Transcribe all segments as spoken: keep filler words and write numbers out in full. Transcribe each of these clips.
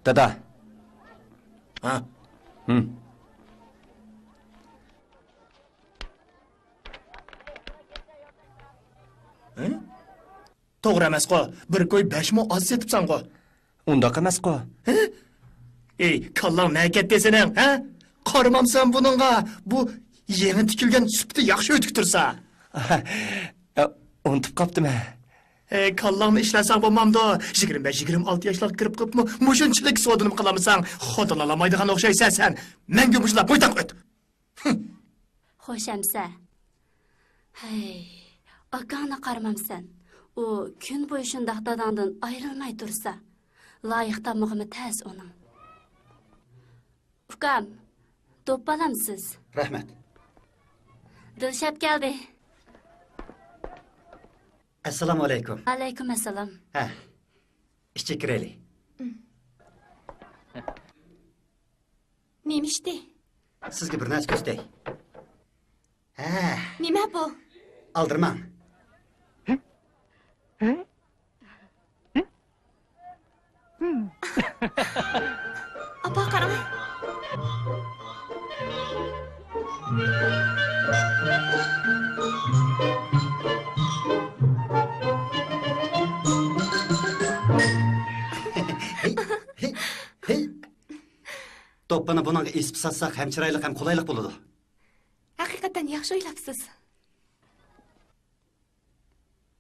دادا. ھە؟ ھىم. ھە؟ توغرا ئەمەسقۇ، بىر كوي بەش مو ئاز سېتىپسەنغۇ. ئۇنداق ئەمەسقۇ. ھە؟ ئەي، كاللاڭ نەگەتتى سېنىڭ، ھە؟ قارىمامسەن بۇنىڭغا، بۇ يېڭى تىكىلگەن سۈپىتى ياخشى ئۆتۈك تۇرسا. ئۇنتۇپ قاپتىمەن. ئەي، كاللاڭنى ئىشلەتسەڭ بولمامدۇ؟ يىگىرمە بەش، يىگىرمە ئالتە ياشلارغا كىرىپ قېلىپمۇ مۇشۇنچىلىك سودىنىمۇ قىلالمىساڭ، خۇدىنى ئالالمايدىغان ئوخشايسەن سەن. مەڭگۈ مۇشۇنداق بويتاق ئۆت. خوش ئەمىسە. ھەي، ئاكاڭنى قارىمامسەن. ئۇ كۈن بويى شۇنداق داداڭدىن ئايرىلماي تۇرسا. لايىق تاپمىغىمۇ تەس ئۇنىڭ. ئۇكام، دوپپا ئالامسىز؟ رەھمەت. دىلشات كەلدى. ئەسسالامۇ ئەلەيكۇم. ۋەئەلەيكۇم ئەسسالام. ھە، ئىچىگە كىرەيلى. نېمە ئىشتى؟ سىزگە بىر نەرسە كۆرسىتەي. ھە. نېمە بۇ؟ ئالدىرىماڭ. ئاپا، قاراڭ. ھېي، ھېي، ھېي. دوپپىنى بۇنىڭغا ئېسىپ ساتساق ھەم چىرايلىق، ھەم قولايلىق بولىدۇ. ھەقىقەتەن ياخشى ئويلاپسىز.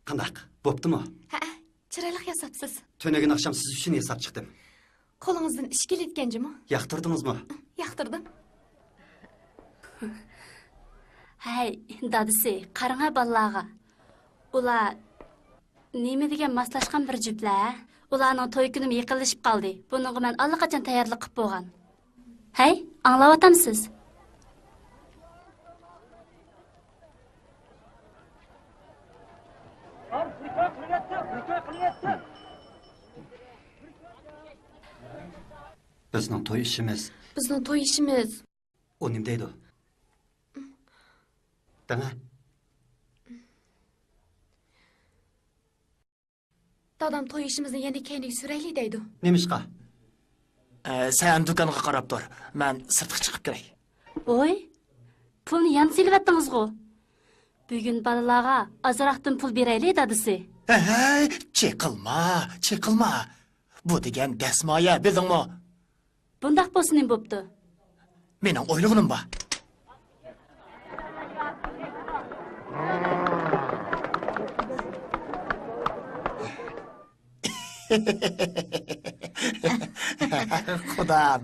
قانداق؟ بوپتۇمۇ؟ ھەئە، چىرايلىق ياساپسىز. تۈنۈگۈن ئاخشام سىز ئۈچۈن ياساپ چىقتىم. قولىڭىزدىن ئىش كېلىدىكەنجۇمۇ؟ ياقتۇردىڭىزمۇ؟ ياقتۇردۇم. ھەي، دادىسى، قاراڭە بالىلارغا. ئۇلار نېمە دېگەن ماسلاشقان بىر جۈپلەر. ئۇلارنىڭ توي كۈنىمۇ يېقىنلىشىپ قالدى. بۇنىڭغا مەن ئاللىقاچان تەييارلىق قىلىپ بولغان. ھەي، ئاڭلاۋاتامسىز؟ بىزنىڭ توي ئىشىمىز. بىزنىڭ توي ئىشىمىز. ئۇ نېمە دەيدۇ؟ دەڭە. دادام توي ئىشىمىزنى يەنە كەينىگە سۈرەيلى دەيدۇ. نېمىشقا؟ ئە، سەن دۇكانغا قاراپ تۇر، مەن سىرتقا چىقىپ كىرەي. ۋوي، پۇلنى يەنە سېلىۋەتتىڭىزغۇ؟ بۈگۈن بالىلارغا ئازراقتىن پۇل بېرەيلى، دادىسى. ھەي، چېقىلما، چېقىلما. بۇ دېگەن دەسمايە، بىلدىڭمۇ؟ بۇنداق بولسا نېمە بوپتۇ؟ مېنىڭ ئويلىغىنىم بار. قۇدام،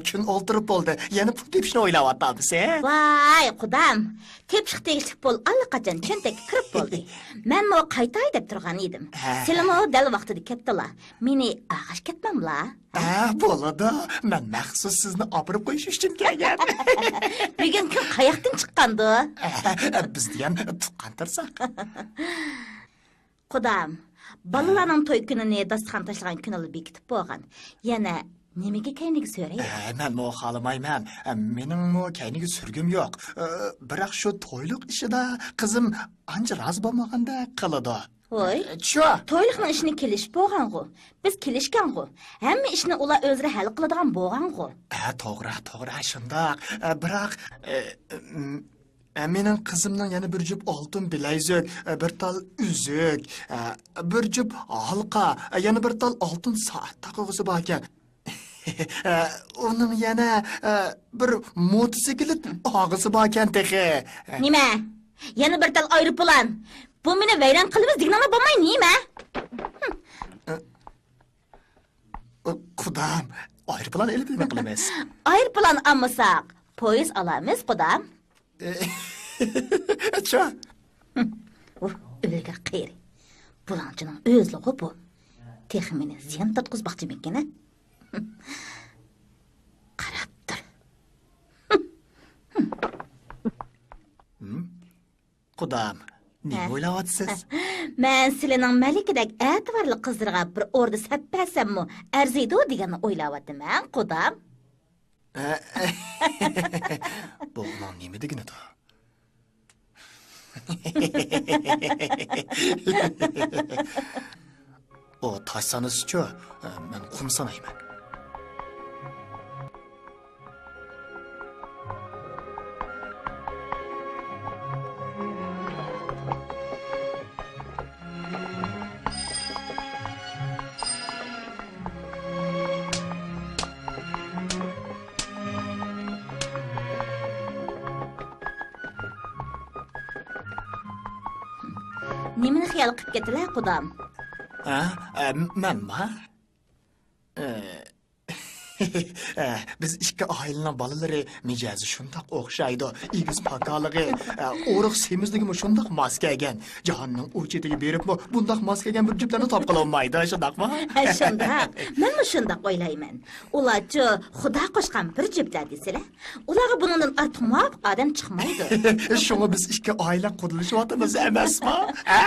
كۈن ئولتۇرۇپ بولدى. يەنە پۇل تېپىشنى ئويلاۋاتامسەن؟ ۋاي، قۇدام، تېپىشقا تېگىشلىك پۇل ئاللىقاچان چۆنتەككە كىرىپ بولدى. مەنمۇ قايتاي دەپ تۇرغان ئىدىم. ھە. سىلىمۇ دەل ۋاقتىدا كەپتىلا. مېنى ئاغاش كەتمەملا. ھە، بولىدۇ. مەن مەخسۇس سىزنى ئاپىرىپ قويۇش ئۈچۈن كەلگەن. بۈگۈن كۈن قاياقتىن چىققاندۇ؟ بىز دېگەن تۇغقان تۇرساق. قۇدام، بالىلارنىڭ توي كۈنىنى داستىخان تاشلىغان كۈنىلا بېكىتىپ بولغان. يەنە نېمىگە كەينىگە سۆرەي؟ ئە، مەنمۇ خالىمايمەن. ئە، مېنىڭمۇ كەينىگە سۈرگۈم يوق. ئە، بىراق شۇ تويلۇق ئىشىدا قىزىم ئانچە رازى بولمىغاندەك قىلىدۇ. ۋوي، ئە، چۇ. تويلۇقنىڭ ئىشىنى كېلىشىپ بولغانغۇ. بىز كېلىشكەنغۇ. ھەممە ئىشنى ئۇلار ئۆزلىرى ھەل قىلىدىغان بولغانغۇ. ئە، توغرا، توغرا، شۇنداق. ئە، بىراق، ئە، ئىم، ئە، مېنىڭ قىزىمنىڭ يەنە بىر جۈپ ئالتۇن بىلەيزۈك، ئە، بىر تال ئۈزۈك، ئە، بىر جۈپ ھالقا، ئە، يەنە بىر تال ئالتۇن سائەت تاقىغۇسى باركەن. ئە، ئۇنىڭ يەنە، ئە، بىر موتوسىكلىت ئالغۇسى باركەن تېخى. نېمە؟ يەنە بىر تال ئايروپىلان؟ بۇ مېنى ۋەيران قىلىمىز دېگىنىڭلار بولماي نېمە؟ قۇدام، ئايروپىلان ئېلىپ نېمە قىلىمىز؟ ئايروپىلان ئالمىساق، پويىز ئالامىز، قۇدام. چا؟ ئۇ ئۆلگۈر قېرى. بۇلاڭچىنىڭ ئۆزلىغۇ بۇ. تېخى مېنى زىيان تارتقۇزماقچىمىكىن، ھە؟ قاراپ تۇر. قۇدام، نېمە ئويلاۋاتىسىز؟ مەن سىلىنىڭ مەلىكىدەك ئەتىۋارلىق قىزلىرىغا بىر ئوردا سەپ بەرسەممۇ ئەرزىيدۇ دېگەننى ئويلاۋاتىمەن، قۇدام. بۇ ئۇنىڭ نېمە دېگىنىدۇ؟ ئۇ تاش سانىسىچۇ، مەن قۇم سانايمەن. نېمىنى خىيال قىپ كەتتىلە، قۇدام؟ ھە؟ ئە، مەنما؟ ئە، ئە، بىز ئىككى ئائىلىنىڭ بالىلىرى مىجەزى شۇنداق ئوخشايدۇ. ئېگىز پاكالىقى، ئە، ئورۇق سېمىزلىكىمۇ شۇنداق ماس كەلگەن. جاھاننىڭ ئۇ چېتىگە بېرىپمۇ بۇنداق ماس كەلگەن بىر جۈپلەرنى تاپقىلى بولمايدۇ، شۇنداقمۇ؟ ھە، شۇنداق. مەنمۇ شۇنداق ئويلايمەن. ئۇلارچۇ خۇدا قوشقان بىر جۈپلەر دېسىلە. ئۇلارغا بۇنىڭدىن ئارتۇق مۇۋاپىق ئادەم چىقمايدۇ. شۇڭا بىز ئىككى ئائىلە قۇدىلىشىۋاتىمىز ئەمەسما؟ ھە؟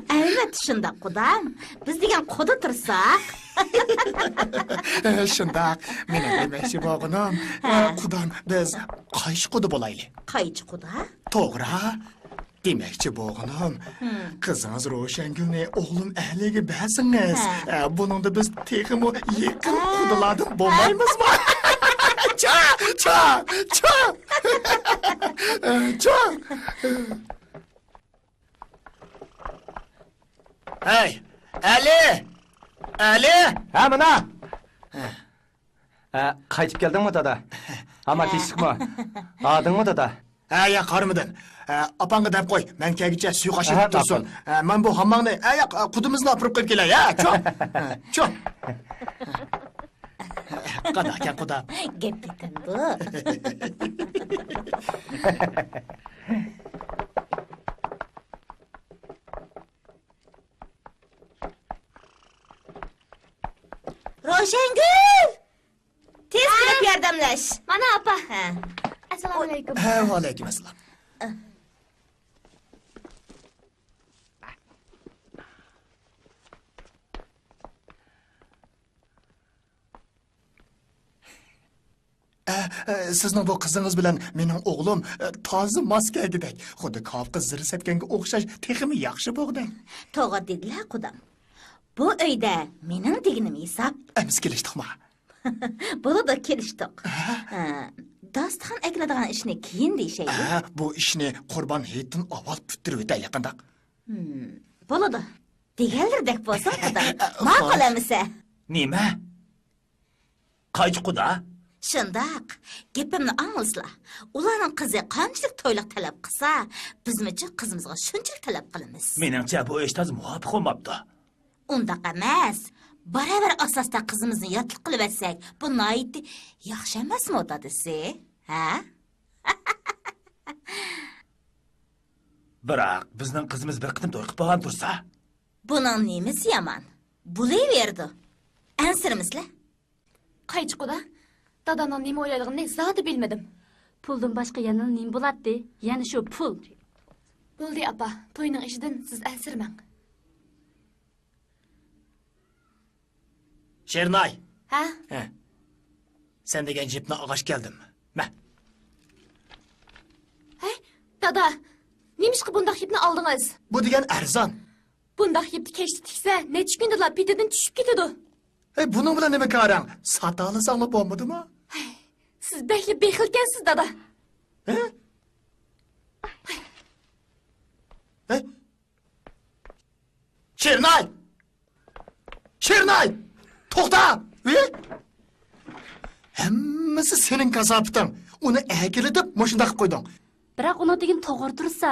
ئەلۋەتتە شۇنداق، قۇدام. بىز دېگەن قۇدا تۇرساق. شۇنداق. مېنىڭ دېمەكچى بولغىنىم، ھە. قۇدام، بىز قايچى قۇدا بولايلى. قايچى قۇدا؟ توغرا. دېمەكچى بولغىنىم، قىزىڭىز روشەنگۈلنى ئوغلۇم ئەلىگە بەرسىڭىز، ھە. ئە، بۇنىڭدا بىز تېخىمۇ يېقىن، ھە، قۇدىلاردىن بولمايمىزمۇ؟ چا، چا، چا. چا. ھەي، ئەلى! ئەلى! ھە، مانا! ھە. ھە، قايتىپ كەلدىڭمۇ، دادا؟ ھاما ھە. تىنچلىقمۇ؟ ھاردىڭمۇ، دادا؟ ھە، ياق، ھارمىدىم. ھە، ئاپاڭغا دەپ قوي، مەن كەلگۈچە سۇيۇق ئاشۇرۇپ ھە، تۇرسۇن. ماقۇل. ھە، مەن بۇ ھامماڭنى، ھە، ياق، قۇدىمىزنى ئاپىرىپ قويۇپ كېلەي، ھە، چۇ! ھە، چۇ! قانداقكەن، قۇدا؟ گەپ پېتىمدۇ؟ روشەنگۈل! تېز كېلىپ ياردەملەش. مانا ئاپا. ھە. ئەسسالامۇئەلەيكۇم. ھە، ۋەئەلەيكۇم ئەسسالام. ئە، ئە، سىزنىڭ بۇ قىزىڭىز بىلەن مېنىڭ ئوغلۇم، ئە، تازا ماس كەلگۈدەك. خۇددى كاۋىپقا زىر سەپكەنگە ئوخشاش، تېخىمۇ ياخشى بولغۇدەك. توغرا دېدىلە، قۇدام. بۇ ئۆيدە مېنىڭ دېگىنىم ھېساب. ئەمىسە كېلىشتۇقما؟ بولىدۇ، كېلىشتۇق. ھە؟ ئە، داستىخان ئەكېلىدىغان ئىشنى كېيىن دېيىشەيلى. ئە، بۇ ئىشنى قۇربان ھېيتتىن ئاۋۋال پۈتتۈرۈۋېتەيلى، قانداق؟ ھىم، بولىدۇ. دېگەنلىرىدەك بولسۇن، قۇدام. ئە، ماقۇل خوش. ئەمىسە. نېمە؟ قايچى قۇدا؟ شۇنداق. گېپىمنى ئاڭلىسىلا. ئۇلارنىڭ قىزى قانچىلىك تويلۇق تەلەپ قىلسا، بىزمۇچۇ قىزىمىزغا شۇنچىلىك تەلەپ قىلىمىز. مېنىڭچە، بۇ ئىش تازا مۇۋاپىق بولماپتۇ. ئۇنداق ئەمەس. باراۋەر ئاساستا قىزىمىزنى ياتلىق قىلىۋەتسەك، بۇ ناھايىتى ياخشى ئەمەسمۇ، دادىسى؟ ھە؟ بىراق، بىزنىڭ قىزىمىز بىر قېتىم توي قىلىپ بولغان تۇرسا؟ بۇنىڭ نېمىسى يامان؟ بولۇۋېرىدۇ. ئەنسىرىمىسىلە. قايچى قۇدا، دادامنىڭ نېمە ئويلايدىغىنىنى زادى بىلمىدىم. پۇلدىن باشقا يەنە نېمە بولاتتى؟ يەنە شۇ پۇل. بولدى، ئاپا، توينىڭ ئىشىدىن سىز ئەنسىرىمەڭ. شېرىناي! ھە؟ ھە. سەن دېگەن جىپنى ئالغاچ كەلدىم. مە. ھەي، دادا، نېمىشقا بۇنداق يىپنى ئالدىڭىز؟ بۇ دېگەن ئەرزان. بۇنداق يىپنى كەچتە تىكسە، نەچچە كۈندىلا پېتىدىن چۈشۈپ كېتىدۇ. ھەي، بۇنىڭ بىلەن نېمە كارىڭ؟ ساتالىساڭلا بولمىدىمۇ؟ ھەي، سىز بەكلا بېخىلكەنسىز، دادا. ھە؟ ھەي، شېرىناي! شېرىناي! توختا! ھى! ھەممىسى سېنىڭ كاساپىتىڭ. ئۇنى ئەكېلىدىپ مۇشۇنداق قىلىپ قويدۇڭ. بىراق ئۇنىڭ دېگىنى توغرا تۇرسا.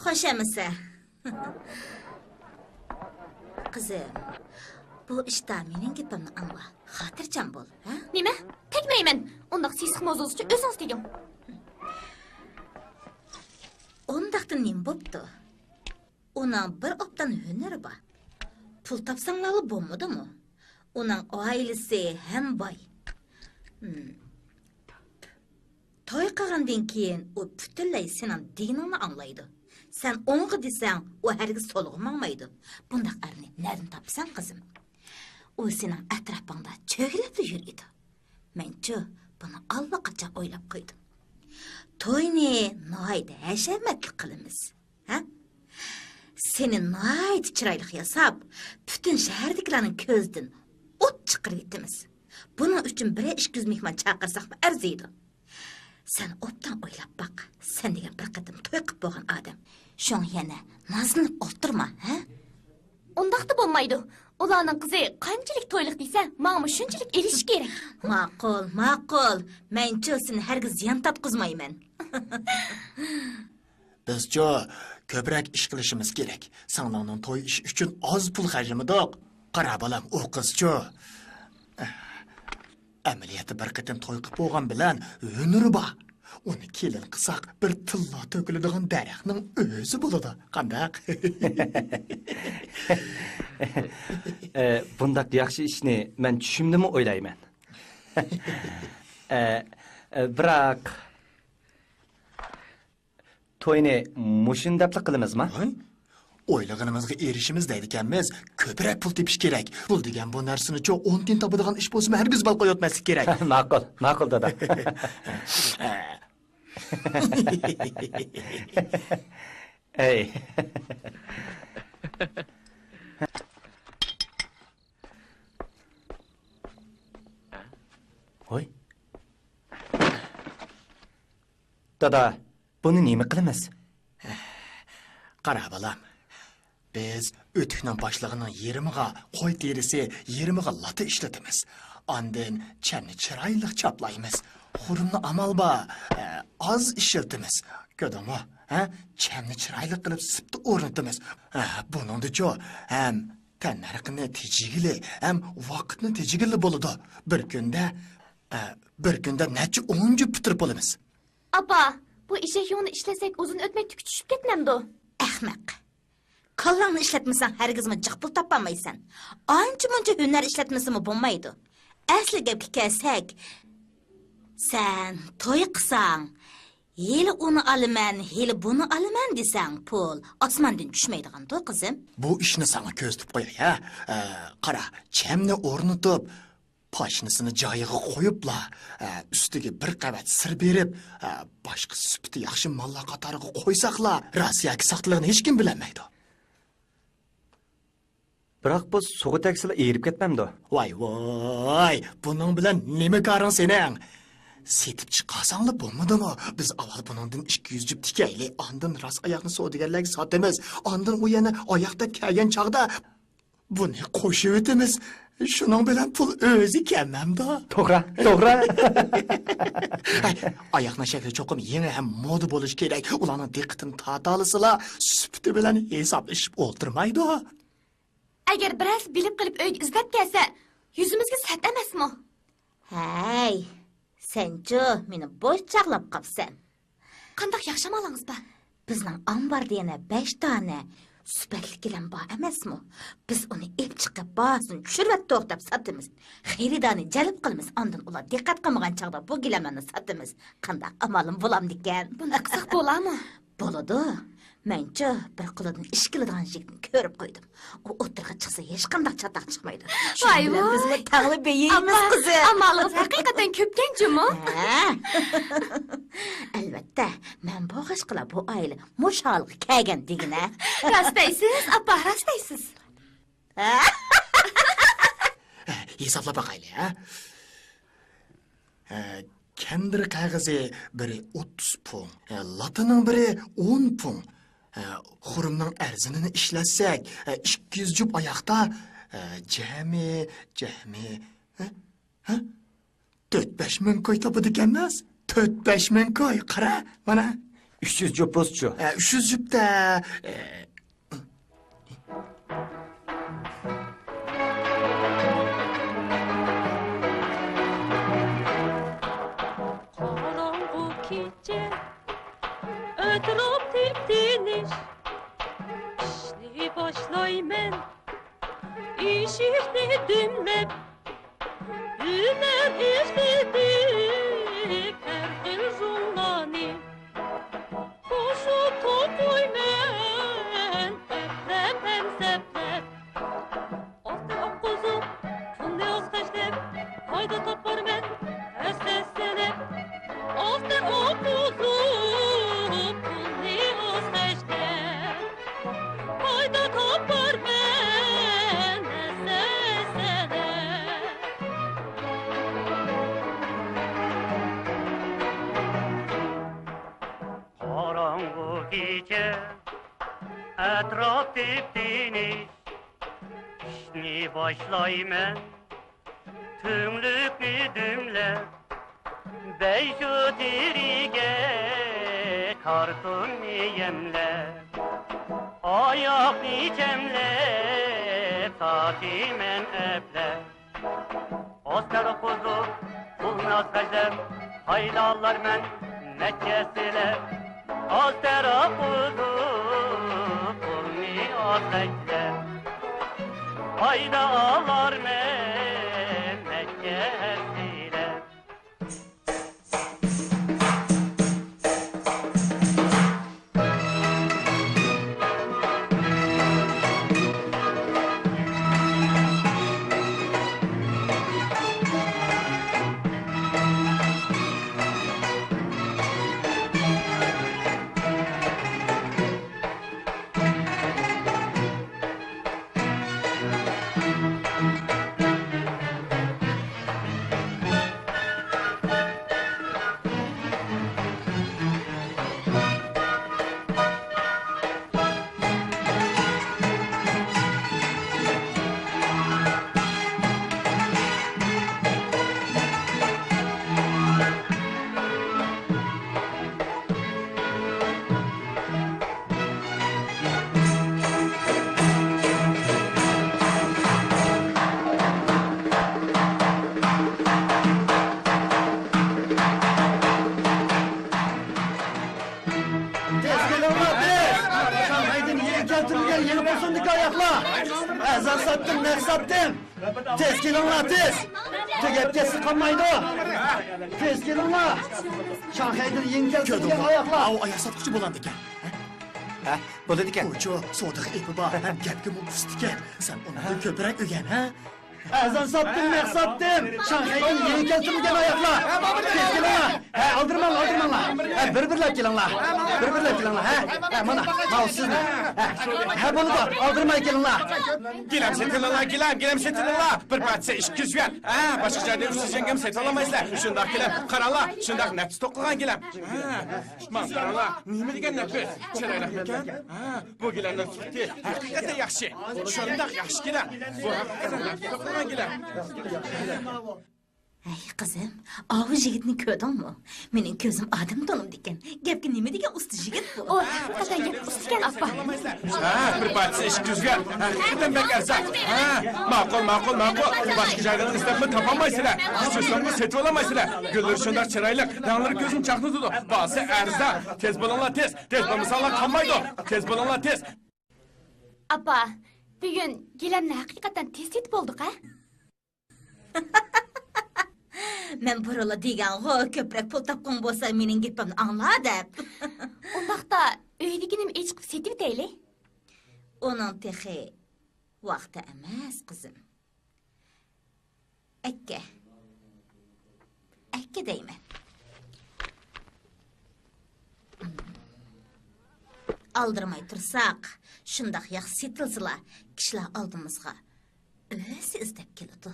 خوش ئەمىسە. قىزىم، بۇ ئىشتا مېنىڭ گېپىمنى ئاڭلا. خاتىرجەم بول، ھە؟ نېمە؟ تەگمەيمەن. ئۇنداق سېسىق موزىغىچە ئۆزىڭىز تېگىڭ. ئۇنداقتا نېمە بوپتۇ؟ ئۇنىڭ بىر ئوبدان ھۈنىرى بار. پۇل تاپساڭلارلا بولمىدىمۇ؟ ئۇنىڭ ئائىلىسى ھەم باي. ھىم. توي قىلغاندىن كېيىن ئۇ پۈتۈنلەي سېنىڭ دېگىنىڭنى ئاڭلايدۇ. سەن ئوڭغا دېسەڭ، ئۇ ھەرگىز سولغا ماڭمايدۇ. بۇنداق ئەرنى نەدىن تاپىسەن، قىزىم؟ ئۇ سېنىڭ ئەتراپىڭدا چۆگىلەپلا يۈرىدۇ. مەنچۇ بۇنى ئاللىقاچان ئويلاپ قويدۇم. توينى ناھايىتى ھەشەمەتلىك قىلىمىز. ھە؟ سېنى ناھايىتى چىرايلىق ياساپ، پۈتۈن شەھەردىكىلەرنىڭ كۆزىدىن ئوت چىقىرىۋېتىمىز. بۇنىڭ ئۈچۈن بىرەر ئىككى يۈز مېھمان چاقىرساقمۇ ئەرزىيدۇ. سەن ئوبدان ئويلاپ باق، سەن دېگەن بىر قېتىم توي قىپ بولغان ئادەم. شۇڭا يەنە نازلىنىپ ئولتۇرما، ھە؟ ئۇنداقتا بولمايدۇ. ئۇلارنىڭ قىزى قانچىلىك تويلۇق دېسە، ماڭىمۇ شۇنچىلىك ئېلىشى كېرەك. ماقۇل، ماقۇل. مەنچۇ سېنى ھەرگىز زىيان تارتقۇزمايمەن. بىزچۇ كۆپرەك ئىش قىلىشىمىز كېرەك. سىڭلىڭنىڭ توي ئىشى ئۈچۈن ئاز پۇل خەجلىمىدۇق. قارا بالام، ئۇ قىزچۇ ئەمەلىيەتتە بىر قېتىم توي قىلىپ بولغان بىلەن ھۈنىرى بار. ئۇنى كېلىن قىلساق، بىر تىللا تۆكۈلىدىغان دەرەخنىڭ ئۆزى بولىدۇ. قانداق؟ ئە، بۇنداق ياخشى ئىشنى مەن چۈشۈمدىمۇ ئويلايمەن. ئە، ئە، بىراق، توينى مۇشۇنداقلا قىلىمىزما؟ ھاي؟ ئويلىغىنىمىزغا ئېرىشىمىز دەيدىكەنمىز، كۆپرەك پۇل تېپىش كېرەك. پۇل دېگەن بۇ نەرسىنىچۇ ئون تىيىن تاپىدىغان ئىش بولسىمۇ ھەرگىز بال قويۇۋەتمەسلىك كېرەك. ماقۇل، ماقۇل دادا. ئەي. ھوي. دادا، بۇنى نېمە قىلىمىز؟ قارا، بالام. بىز ئۆتۈكنىڭ باشلىقىنىڭ يېرىمىغا قوي تېرىسى، يېرىمىغا لاتا ئىشلىتىمىز. ئاندىن چەمنى چىرايلىق چاپلايمىز. خۇرۇمنى ئامال بار، ئە، ئاز ئىشلىتىمىز. كۆردۈڭمۇ؟ ھە؟ چەمنى چىرايلىق قىلىپ سىپتا ئورنىتىمىز. ھە، بۇنىڭدىچۇ ھەم تەننەرخنى تېجىگىلى، ھەم ۋاقىتنى تېجىگىلى بولىدۇ. بىر كۈندە، ئە، بىر كۈندە نەچچە ئون جۈپ پۈتتۈرۈپ بولىمىز. ئاپا، بۇ ئېشەك يۇڭىنى ئىشلەتسەك ئۇزۇن ئۆتمەي تۈكى چۈشۈپ كەتمەمدۇ؟ ئەخمەق. كاللاڭنى ئىشلەتمىسەڭ ھەرگىزمۇ جىق پۇل تاپالمايسەن. ئانچە-مۇنچە ھۈنەر ئىشلەتمىسىمۇ بولمايدۇ. ئەسلى گەپكە كەلسەك، سەن توي قىلساڭ، ھېلى ئۇنى ئالىمەن، ھېلى بۇنى ئالىمەن دېسەڭ، پۇل ئاسماندىن چۈشمەيدىغاندۇ، قىزىم. بۇ ئىشنى ساڭا كۆرسىتىپ قوياي، ھە؟ ئە، قارا، چەمنى ئورنىتىپ، پاشنىسىنى جايىغا قويۇپلا، ئە، ئۈستىگە بىر قەۋەت سىر بېرىپ، ئە، باشقا سۈپىتى ياخشى ماللار قاتارىغا قويساقلا، راست ياكى ساختىلىقىنى ھېچكىم بىلەلمەيدۇ. بىراق بۇ سۇغا تەگسىلا ئېرىپ كەتمەمدۇ؟ ۋاي، ۋاي، بۇنىڭ بىلەن نېمە كارىڭ سېنىڭ؟ سېتىپ چىقارساڭلا بولمىدىمۇ؟ بىز ئاۋۋال بۇنىڭدىن ئىككى يۈز جۈپ تىكەيلى، ئاندىن راست ئاياقنى سودىگەرلەرگە ساتىمىز، ئاندىن ئۇ يەنە ئاياق دەپ كەلگەن چاغدا بۇنى قوشۇۋېتىمىز. شۇنىڭ بىلەن پۇل ئۆزى كەلمەمدۇ؟ توغرا، توغرا. ئاياقنىڭ شەكلى چوقۇم يېڭى ھەم مودا بولۇشى كېرەك. ئۇلارنىڭ دىققىتىنى تارتالىسىلا، سۈپىتى بىلەن ھېسابلىشىپ ئولتۇرمايدۇ. ئەگەر بىرەرسى بىلىپ قېلىپ ئۆيگە ئىزدەپ كەلسە، يۈزىمىزگە سەت ئەمەسمۇ؟ ھەي، سەنچۇ مېنى بوش چاغلاپ قاپسەن. قانداق ياخشى ئامالىڭىز بار؟ بىزنىڭ ئامباردا يەنە بەش دانە سۈپەتلىك گىلەم بار ئەمەسمۇ؟ بىز ئۇنى ئېلىپ چىقىپ، باھاسىنى چۈشۈرۈۋەتتۇق دەپ ساتىمىز. خېرىدارنى جەلپ قىلىمىز، ئاندىن ئۇلار دىققەت قىلمىغان چاغدا بۇ گىلەملەرنى ساتىمىز. قانداق ئامالىم بولامدىكەن؟ بۇنداق قىلساق بولامۇ؟ بولىدۇ. مەنچۇ بىر قولىدىن ئىش كېلىدىغان يىگىتنى كۆرۈپ قويدۇم. ئۇ ئوتتۇرىغا چىقسا، ھېچقانداق چاتاق چىقمايدۇ. شۇنىڭ بىلەن بىزمۇ تەڭلا بېيىيمىز، قىزىم. ئامالىڭىز ھەقىقەتەن كۆپكەن جۇمۇ. ھە. ئەلۋەتتە، مەن بولغاچقىلا بۇ ئائىلە مۇشۇ ھالغا كەلگەن دېگىنە. راست دەيسىز، ئاپا، راست دەيسىز. ھېسابلاپ باقايلى، ھە؟ ھە، كەندىر قەغىزى بىرى ئوتتۇز پۇڭ، ھە، لاتىنىڭ بىرى ئون پۇڭ، ھە، خۇرۇمنىڭ ئەرزىنىنى ئىشلەتسەك، ھە، ئىككى يۈز جۈپ ئاياقتا، ھە، جەمئىي، جەمئىي، ھە، ھە؟ تۆت-بەش مىڭ كوي تاپىدىكەنمىز. تۆت-بەش مىڭ كوي، قارا، مانا. ئۈچ يۈز جۈپ بولسىچۇ؟ ئە، ئۈچ يۈز جۈپتە، ئە، قاراڭغۇ كېچە، ئەتراپ تىپتىنىش. ئىشنى باشلايمەن، ئىشىكنى دۈملەپ. ئۈنەر ئىشلىتىپ ھەر خىل جۇڭلارنى، قوشۇپ توقۇيمەن ئەپلەپ ھەم سەپلەپ. ئاستىر ئاققۇزۇپ، پۇلنى ئاز خەجلەپ، پايدا تاپارمەن ھەسسە-ھەسسىلەپ. ئاستىر ئاققۇزۇپ، پۇلنى ئاز خەجلەپ. پايدا تاپارمەن ھەسسە-ھەسسىلەپ. قاراڭغۇ كېچە، ئەتراپ تىپتىنىش. باشلايمەن تۈڭلۈكنى دۈملەپ، بەيشۇ تېرىگە كارتوننى يەملەپ، ئاياغنى چەملەپ تارتىمەن ئەپلەپ. ئاز تەرەققۇزۇپ، پۇلنى ئاز خەجلەپ، پايدا ئالارمەن نەچچە ھەسسىلەپ. ئاز تەرەققۇزۇپ، پۇلنى ئاز خەجلەپ، پايدا ئالارمەن نەچچە ھەسسىلەپ. تېز كېلىڭلار، تېز! شاڭخەيدىن يېڭى كەلتۈرۈلگەن يېڭى پوسۇندىكى ئاياغلار! ئەرزان ساتتىم، نەق ساتتىم! تېز كېلىڭلار، تېز! تۈگەپ كەتسە قالمايدۇ! تېز كېلىڭلار! شاڭخەيدىن يېڭى كەلتۈرۈلگەن ئاياغلار! ئاۋۇ ئاياغ ساتقۇچى بولامدىكەن؟ ھە؟ بولىدىكەن. ئۇچۇ سودىغا ئېپى بار ھەم گەپكىمۇ ئۇستىكەن. سەن ئۇنىڭدىن كۆپرەك ئۆگەن، ھە؟ ئەرزان ساتتىم، نەق ساتتىم. شاڭخەيدىن يېڭى كەلتۈرۈلگەن ئاياغلار. تېز كېلىڭلار. ھە، ئالدىرىماڭلار، ئالدىرىماڭلار. ھە، بىر-بىرلەپ كېلىڭلار. بىر-بىرلەپ كېلىڭلار. ھە، ھە، مانا، ماۋۇ سىزنىڭ. ھە، ھە، بولىدۇ، ئالدىرىماي كېلىڭلار. گىلەم سېتىۋېلىڭلار، گىلەم، گىلەم سېتىۋېلىڭلار. بىر پارچىسى ئىككى يۈز يۈەن. ھە، باشقا جايدا ئۈچ يۈز يۈەنگە سېتىۋالالمايسىلەر. شۇنداق گىلەم، قاراڭلار، شۇنداق نەپىس توقۇلغان گىلەم. ھە، ماڭا قاراڭلار، نېمە دېگەن نەپىس، چىرايلىقمىكەن؟ ھە، بۇ گىلەمنىڭ سۈپىتى ھەقىقەتەن ياخشى. شۇنداق ياخشى گىلەم. بۇ ھەقىقەتەن نەپىس توقۇلغان گىلەم. ھەي، قىزىم، ئاۋۇ يىگىتنى كۆردۈڭمۇ؟ مېنىڭ كۆزۈم ئادەم تونۇمدىكەن. گەپكە نېمە دېگەن ئۇستا يىگىت بۇ. ئۇ ھەقىقەتەن گەپ ئۇستىكەن، ئاپا. ھە، بىر پارچىسى ئىككى يۈز يۈەن. ھەقىقەتەن بەك ئەرزان. ھە، ماقۇل، ماقۇل، ماقۇل. باشقا جايدىن ئىزدەپمۇ تاپالمايسىلەر. ئۈچ يۈز سومغا سېتىۋالالمايسىلەر. گۈللىرى شۇنداق چىرايلىق، رەڭلىرى كۆزنى چاقنىتىدۇ. باھاسى ئەرزان. تېز بولۇڭلار، تېز. تېز بولمىساڭلار قالمايدۇ. تېز بولۇڭلار، تېز. ئاپا، بۈگۈن گىلەمنى ھەقىقەتەن تېز سېتىپ بولدۇق، ھە؟ مەن بۇرۇنلا دېگەنغۇ، كۆپرەك پۇل تاپقۇڭ بولسا، مېنىڭ گېپىمنى ئاڭلا دەپ. ئۇنداقتا ئۆيدىكى نېمە ئىش قىلىپ سېتىۋېتەيلى؟ ئۇنىڭ تېخى ۋاقتى ئەمەس، قىزىم. ئەككە. ئەككە دەيمەن. ئالدىرىماي تۇرساق، شۇنداق ياخشى سېتىلسىلا، كىشىلەر ئالدىمىزغا ئۆزى ئىزدەپ كېلىدۇ.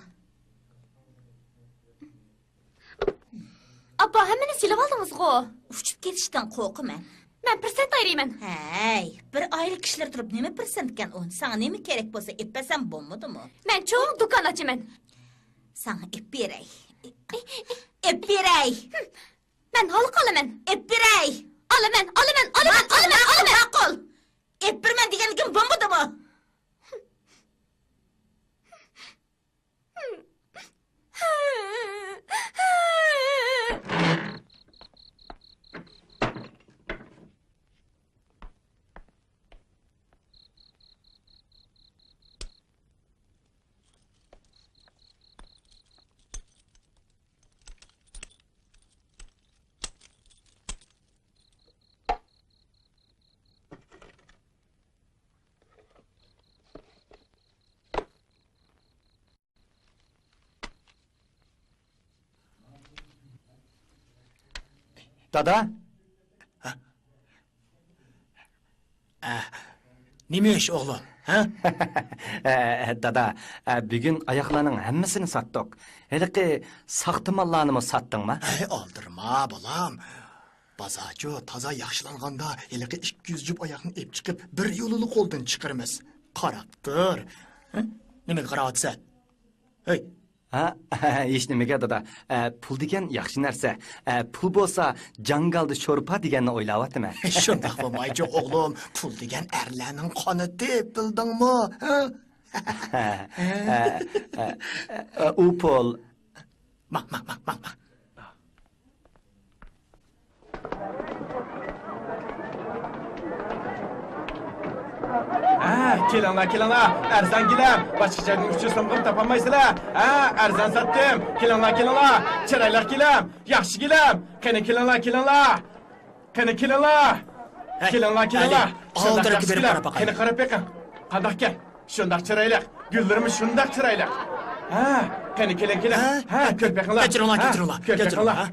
ئاپا، ھەممىنى سېلىۋالدىڭىزغۇ؟ ئۇچۇپ كېتىشتىن قورقىمەن. مەن پىرسەنت ئايرىيمەن. ھەي، بىر ئائىلە كىشىلىرى تۇرۇپ نېمە پىرسەنتكەن ئۇ؟ ساڭا نېمە كېرەك بولسا ئېلىپ بەرسەم بولمىدىمۇ؟ مەن چوڭ دۇكان ئاچىمەن. ساڭا ئېلىپ بېرەي. ئېلىپ بېرەي. مەن ھالقا ئالىمەن. ئېلىپ بېرەي. ئالىمەن، ئالىمەن، ئالىمەن، ماقۇل، ئالىمەن، ماقۇل، ئالىمەن. ماقۇل. ئېلىپ بېرىمەن دېگەنلىكىم بولمىدىمۇ؟ دادا؟ ئە، نېمە ئىش، ئوغلۇم، ھە؟ ئە، دادا، ئە، بۈگۈن ئاياغلارنىڭ ھەممىسىنى ساتتۇق. ھېلىقى ساختا ماللارنىمۇ ساتتىڭما؟ ھەي، ئالدىرىما، بالام. بازارچۇ تازا ياخشىلانغاندا، ھېلىقى ئىككى يۈز جۈپ ئاياغنى ئېلىپ چىقىپ، بىر يولىلا قولدىن چىقىرىمىز. قاراپ تۇر. ھە؟ نېمىگە قاراۋاتىسەن؟ ھەي! ھە؟ ھېچنېمىگە، دادا. ئە، پۇل دېگەن ياخشى نەرسە. ئە، پۇل بولسا جاڭگالدا شورپا دېگەننى ئويلاۋاتىمەن. شۇنداق بولمايچۇ ئوغلۇم، پۇل دېگەن ئەرلەرنىڭ قانىتى، بىلدىڭمۇ؟ ھە؟ ئە، ئە، ئە، ئە، ئۇ پۇل. ماڭ، ماڭ، ماڭ، ماڭ، ماڭ. ھە، كېلىڭلار، كېلىڭلار، ئەرزان گىلەم، باشقا جايدىن ئۈچ يۈز سومغىمۇ تاپالمايسىلەر. ھە، ئەرزان ساتتىم، كېلىڭلار، كېلىڭلار، چىرايلىق گىلەم، ياخشى گىلەم، قېنى كېلىڭلار، كېلىڭلار، قېنى كېلىڭلار، ھە، كېلىڭلار، كېلىڭلار، ھەدە، ئاۋۇ شۇنداق تەرەپكە ياخشى بېرىپ گىلەم، قاراپ باقايلى. قېنى قاراپ بېقىڭ، قانداقكەن، شۇنداق چىرايلىق، گۈللىرىمۇ شۇنداق چىرايلىق. ھە، قېنى كېلىڭ، كېلىڭ، ھە، ھە، كۆرۈپ بېقىڭلار، كەچۈرۈڭلار، ھە، كۆرۈپ بېقىڭلار. ھە.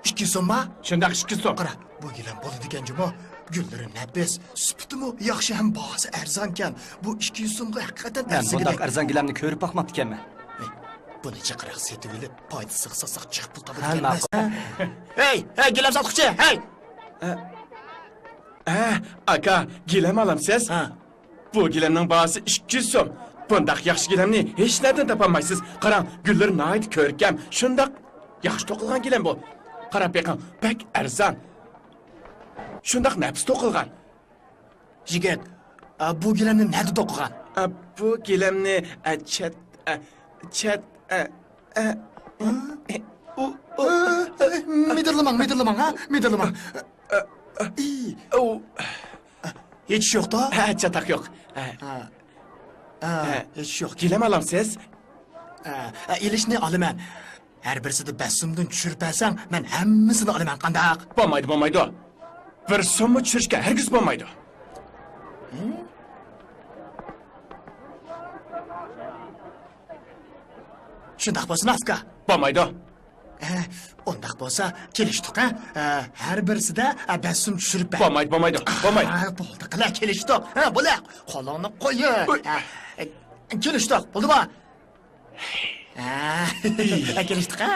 ئىككى يۈز سومما؟ شۇنداق، ئىككى يۈز سوم. قارا، بۇ گىلەم بولىدىكەن جۇمۇ. گۈللىرى نەپىس، سۈپىتىمۇ ياخشى ھەم باھاسى ئەرزانكەن. بۇ ئىككى يۈز سومغا ھەقىقەتەن مەن ئەرزىگۈدەك. بۇنداق ئەرزان گىلەمنى كۆرۈپ باقماپتىكەنمەن. ھەي، بۇنى جىقراق سېتىۋېلىپ، پايدىسىغا ساتساق جىق پۇل تاپىدىكەنمىز. ھە، ھەي، ھەي، گىلەم ساتقۇچى، ھەي! ھە، ھە، ئاكا، گىلەم ئالامسىز؟ ھە. بۇ گىلەمنىڭ باھاسى ئىككى يۈز سوم. بۇنداق ياخشى گىلەمنى ھېچنەدىن تاپالمايسىز. قاراڭ، گۈللىرى ناھايىتى كۆركەم. شۇنداق ياخشى توقۇلغان گىلەم بۇ. قاراپ بېقىڭ، بەك ئەرزان. شۇنداق نەپىس توقۇلغان. يىگىت، ئا، بۇ گىلەمنى نەدە توقۇغان؟ ئا، بۇ گىلەمنى، ئا، چەت، ئا، چەت، ئا، ئا، ئۇ، ئۇ. مىدىرلىماڭ، مىدىرلىماڭ، ھە؟ مىدىرلىماڭ. ئۇ. ھېچ ئىش يوقتا؟ ھە، چاتاق يوق. ھە. ھە. ھە، ھە. ھېچ ئىش يوق. گىلەم ئالامسىز؟ ھە، ھە، ئېلىشنى ئالىمەن. ھەر بىرسىدە بەش سومدىن چۈشۈرۈپ بەرسەڭ، مەن ھەممىسىنى ئالىمەن، قانداق؟ بولمايدۇ، بولمايدۇ. بىر سوممۇ چۈشۈرۈشكە ھەرگىز بولمايدۇ. ھە؟ شۇنداق بولسۇن، ئاكا. بولمايدۇ. ھە، ئۇنداق بولسا، كېلىشتۇق، ھە؟ ھە، ھەر بىرسىدە، ھە، بەش سوم چۈشۈرۈپ بەر. بولمايدۇ، بولمايدۇ، بولمايدۇ. ھە، بولدى، قىلە، كېلىشتۇق. ھە، بولە، قولۇڭنى قويۇ. ئۇي. ھە، كېلىشتۇق، بولدىمۇ؟ ھە، كېلىشتۇق، ھە؟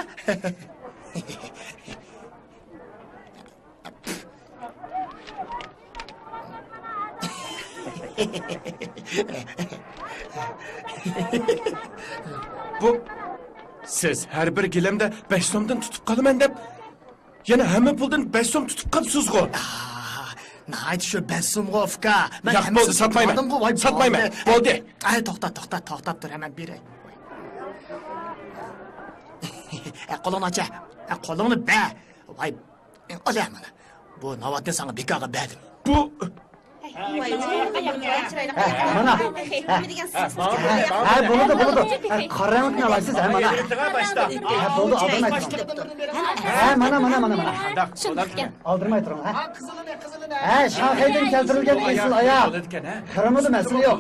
بۇ، سىز ھەر بىر گىلەمدە بەش سومدىن تۇتۇپ قالىمەن دەپ، يەنە ھەممە پۇلدىن بەش سوم تۇتۇپ قاپسىزغۇ؟ ئاھ، ناھايىتى شۇ بەش سومغۇ، ئۇكا. مەن ياق، ھەممىسىنى بولدى، ساتمايمەن. تۇتۇپ ئالدىمغۇ، ۋاي، ساتمايمەن. بولدى. بولدى. ئەي، توختا، توختا، توختاپ تۇر، ھەمەن بېرەي. ئە، قولۇڭنى ئاچە. ئە، قولۇڭنى بەر. ۋاي، ئالە مانا. بۇ ناۋاتنى ساڭا بىكارغا بەردىم. بۇ ھە، مانا. ھە، ھە، بولىدۇ، بولىدۇ. ھە، قارا رەڭلىكنى ئالايسىز، ھە، مانا. ھە، بولدى، ئالدىرماي تۇرۇڭ. ھە، مانا، مانا، مانا، مانا. شۇنداقكەن. ئالدىرماي تۇرۇڭ، ھە. ھە، شاڭخەيدىن كەلتۈرۈلگەن ئېسىل ئاياغ. كىرىمىدا مەسىلە يوق.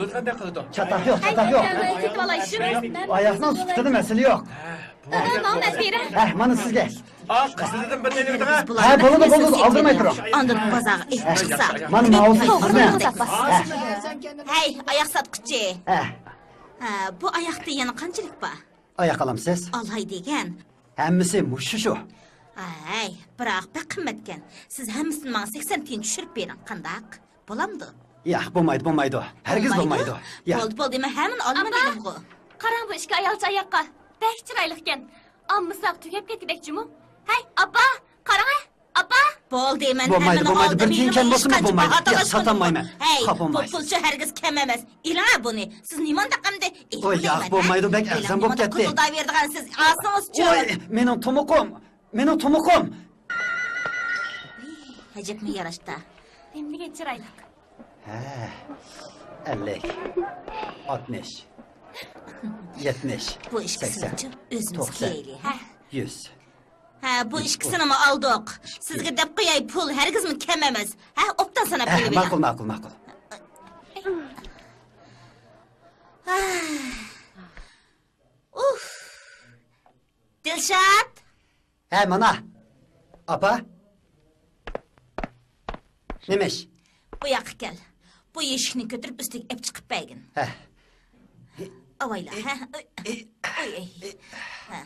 چاتاق يوق، چاتاق يوق. ئاياغنىڭ سۈپىتىدە مەسىلە يوق. ھە، ماڭا مەن بېرەي. ھە، مانا سىزگە. ئا، قىزىلدىن بىرنى ئېلىۋېتىڭ، ھە. ھە، بولىدۇ، بولىدۇ، ئالدىرماي تۇرۇڭ. ئاندىن بازارغا ئېلىپ چىقسا. مانا ماۋۇسى سىزنىڭ. ھە. ھەي، ئاياق ساتقۇچى. ھە. ھە، بۇ ئاياقتا يەنە قانچىلىك بار؟ ئاياق ئالامسىز؟ ئالاي دېگەن. ھەممىسى مۇشۇ شۇ. ھەي، بىراق بەك قىممەتكەن. سىز ھەممىسىنى ماڭا سەكسەن تىيىن چۈشۈرۈپ بېرىڭ، قانداق؟ بولامدۇ؟ ياق، بولمايدۇ، بولمايدۇ. ھەرگىز بولمايدۇ؟ بولمايدۇ؟ ياق. بولدى، بولدى، مەن ھەممىنى ئالىمەن دېدىمغۇ. قاراڭ بۇ ئىككى ئايالچە ئاياققا. بەك چىرايلىقكەن. ئالمىساق تۈگەپ كەتكۈدەكچىمۇ؟ ھەي، ئاپا، قاراڭە، ئاپا! بولدى، مەن ھەممىنى ئالدىم. بولمايدۇ، بىر تىيىن كەم بولسىمۇ بولمايدۇ. ياق، ساتالمايمەن. ھەي، بۇ پۇلچۇ ھەرگىز كەم ئەمەس. ئېلىڭە بۇنى. سىز نېمانداق ئەمدى؟ ئوي، ياق، بولمايدۇ، بەك ئەرزان بولۇپ كەتتى. قۇتۇلداۋېرىدىغانسىز، ئالسىڭىزچۇ؟ ئوي، مېنىڭ تۇمۇقۇم. مېنىڭ تۇمۇقۇم! ئەجەبمۇ ياراشتا. نېمىدېگەن چىرايلىق. ھە، ئەللىك، ئاتمىش، يەتمىش، بۇ ئىككىسىنىچۇ؟ سەكسەن، ئۆزىمىز توقسان، كىيەيلى، ھە؟ يۈز. ھە، بۇ ئىككىسىنىمۇ ئالدۇق. سىزگە دەپ قوياي، پۇل ھەرگىزمۇ كەم ئەمەس. ھە، ئوبدان ساناپ قويۇۋېلىڭ. ماقۇل، ماقۇل، ماقۇل. ئۇف. دىلشات! ھە، مانا. ئاپا. نېمە ئىش؟ بۇ ياققا كەل. بۇ يەشىكنى كۆتۈرۈپ ئۈستىگە ئېلىپ چىقىپ بەرگىن. ھە. ئاۋايلا، ھە؟ ئۆي، ئۆي، ئۆي. ھە.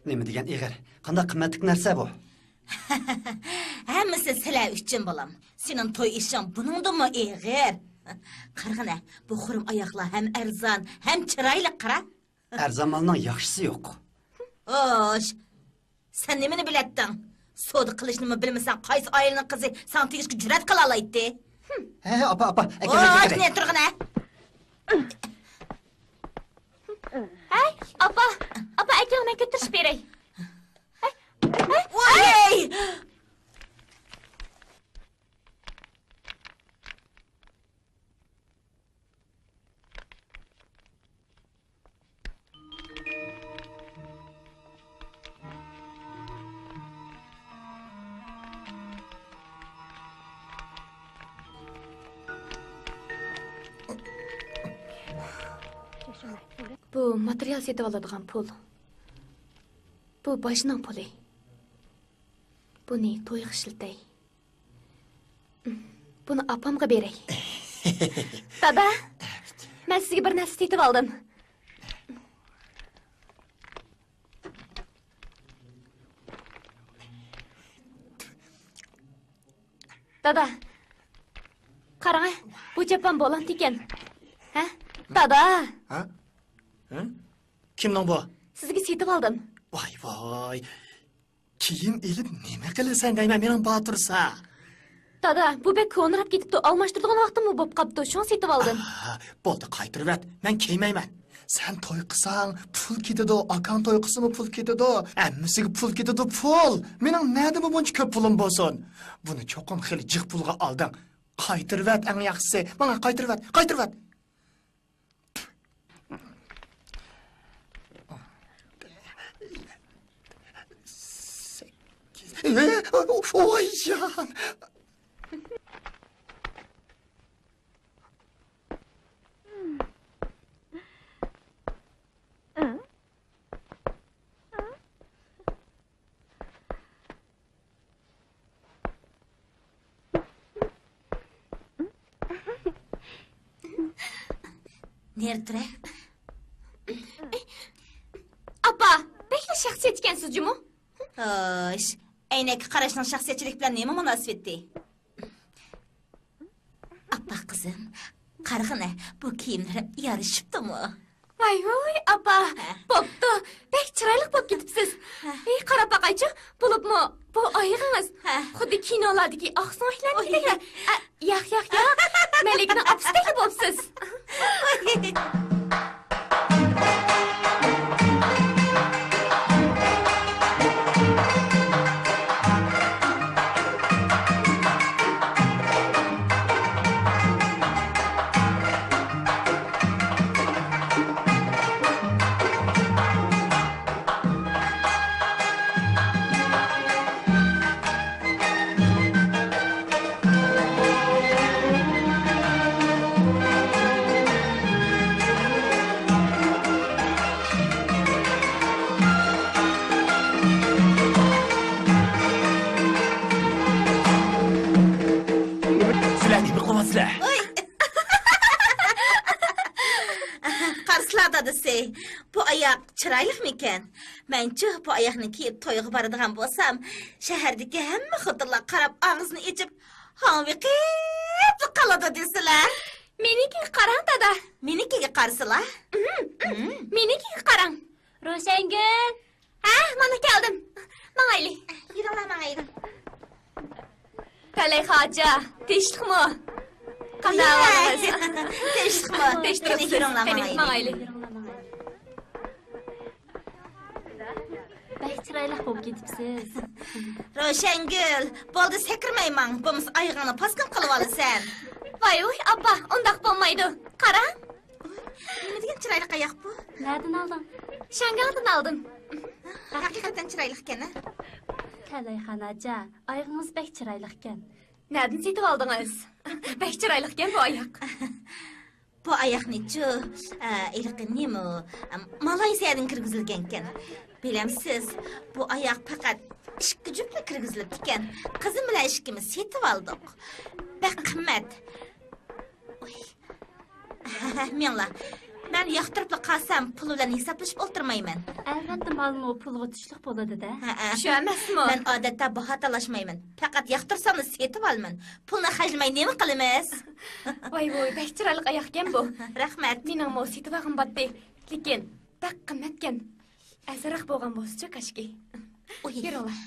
نېمە دېگەن ئېغىر؟ قانداق قىممەتلىك نەرسە بۇ؟ ھەممىسى سىلەر ئۈچۈن، بالام. سېنىڭ توي ئىشىڭ بۇنىڭدىنمۇ ئېغىر. قارىغىنە، بۇ خۇرۇم ئاياغلار ھەم ئەرزان، ھەم چىرايلىق، قارا. ئەرزان مالنىڭ ياخشىسى يوق. خوش، سەن نېمىنى بىلەتتىڭ؟ سودا قىلىشنىمۇ بىلمىسەڭ، قايسى ئائىلىنىڭ قىزى ساڭا تېگىشكە جۈرئەت قىلالايتتى؟ ھە، ئاپا، ئاپا، ئەكەل، خوش، ئەكەل. نېرى تۇرغىنە. ھەي، ئاپا، ئاپا، ئەكەل، مەن كۆتۈرۈشۈپ بېرەي. ھەي، ھەي، ۋاي! بۇ ماتېرىيال سېتىۋالىدىغان پۇل. بۇ باجنىڭ پۇلى. بۇنى تويغا ئىشلىتەي. بۇنى ئاپامغا بېرەي. دادا، مەن سىزگە بىر نەرسە سېتىۋالدىم. دادا، قاراڭە، بۇ چاپان بولامدىكەن؟ ھە؟ دادا! ھە؟ ھە؟ كىمنىڭ بۇ؟ سىزگە سېتىۋالدىم. ۋاي، ۋاي. كىيىم ئېلىپ نېمە قىلىسەن دەيمەن، مېنىڭ بار تۇرسا. دادا، بۇ بەك كونىراپ كېتىپتۇ، ئالماشتۇرىدىغان ۋاقتىممۇ بوپ قاپتۇ، شۇڭا سېتىۋالدىم. ئاھ، بولدى، قايتۇرۇۋەت، مەن كىيمەيمەن. سەن توي قىلساڭ پۇل كېتىدۇ، ئاكاڭ توي قىلسىمۇ پۇل كېتىدۇ، ھەممىسىگە پۇل كېتىدۇ، پۇل. مېنىڭ نەدىمۇ بۇنچە كۆپ پۇلۇم بولسۇن؟ بۇنى چوقۇم خېلى جىق پۇلغا ئالدىڭ. قايتۇرۇۋەت، ئەڭ ياخشىسى. ماڭا قايتۇرۇۋەت، قايتۇرۇۋەت. سەككىز. ئوي جان! نېرى تۇرە؟ ئاپا، بەكلا شەخسىيەتچىكەنسىز جۇمۇ. خوش، ئەينەككە قاراشنىڭ شەخسىيەتچىلىك بىلەن نېمە مۇناسىۋىتى؟ ئاپا قىزىم، قارىغىنە، بۇ كىيىملىرىم يارىشىپتۇمۇ؟ ۋاي ۋۇي، ئاپا، ھە. بوپتۇ، بەك چىرايلىق بولۇپ كېتىپسىز. ھە. ھېي، قاراپ باقايچۇ، بولۇپمۇ بۇ ئايىغىڭىز ھە. خۇددى كىنولاردىكى ئاقسۆڭەكلەرنىڭكىدەكلا. ئوي. ئە، ياق، ياق، ياق، مەلىكىنىڭ ئاپىسىدەكلا بوپسىز. سىلەر نېمە قىلىۋاتىسىلەر؟ ئۇي! قارىسىلا، دادىسى، بۇ ئاياق چىرايلىقمىكەن؟ مەنچۇ بۇ ئاياقنى كىيىپ تويغا بارىدىغان بولسام، شەھەردىكى ھەممە خوتۇنلار قاراپ ئاغزىنى ئېچىپ، ھاڭۋېقىپلا قالىدۇ دېسىلە. مېنىڭكىگە قاراڭ، دادا. مېنىڭكىگە قارىسىلا. مېنىڭكىگە قاراڭ. روشەنگۈل. ھە، مانا كەلدىم. ماڭايلى. يۈرۈڭلار، ماڭايلى. تەلەي خاجا، تىنچلىقمۇ؟ قانداق ئەھۋالىڭىز؟ تىنچلىقمۇ؟ تىنچلىق. قېنى، يۈرۈڭلار، قېنى، ماڭايلى. ماڭايلى. بەك چىرايلىق بولۇپ كېتىپسىز. روشەنگۈل، بولدى، سەكرىمەي ماڭ، بولمىسا ئايىغىڭنى پاسكىنا قىلىۋالىسەن. ۋاي ۋۇي، ئاپا، ئۇنداق بولمايدۇ. قارا. نېمە دېگەن چىرايلىق ئاياق بۇ؟ نەدىن ئالدىڭ؟ شياڭگاڭدىن ئالدىم. ھەقىقەتەن چىرايلىقكەن ھە؟ تەلەيخان ھاجا، ئايىغىڭىز بەك چىرايلىقكەن. نەدىن سېتىۋالدىڭىز؟ بەك چىرايلىقكەن بۇ ئاياق. بۇ ئاياقنىچۇ، ئە، ھېلىقى نېمە، ئە، مالايزىيەدىن كىرگۈزۈلگەنكەن. بىلەمسىز، بۇ ئاياق پەقەت ئىككى جۈپلا كىرگۈزۈلۈپتىكەن. قىزىم بىلەن ئىككىمىز سېتىۋالدۇق. بەك قىممەت. ئۇي. مېڭلا. مەن ياقتۇرۇپلا قالسام، پۇل بىلەن ھېسابلىشىپ ئولتۇرمايمەن. ئەلۋەتتە، مالمۇ پۇلغا تۇشلۇق بولىدۇ-دە. ھەئە. شۇ ئەمەسمۇ؟ مەن ئادەتتە باھا تالاشمايمەن. پەقەت ياقتۇرساملا سېتىۋالىمەن. پۇلنى خەجلىمەي نېمە قىلىمىز؟ ۋاي ۋۇي، بەك چىرايلىق ئاياغكەن بۇ. رەھمەت. مېنىڭمۇ سېتىۋالغۇم بارتتى. لېكىن بەك قىممەتكەن. ئەرزانراق بولغان بولسىچۇ كاشكى. ئۇي. يۈرۈڭلار.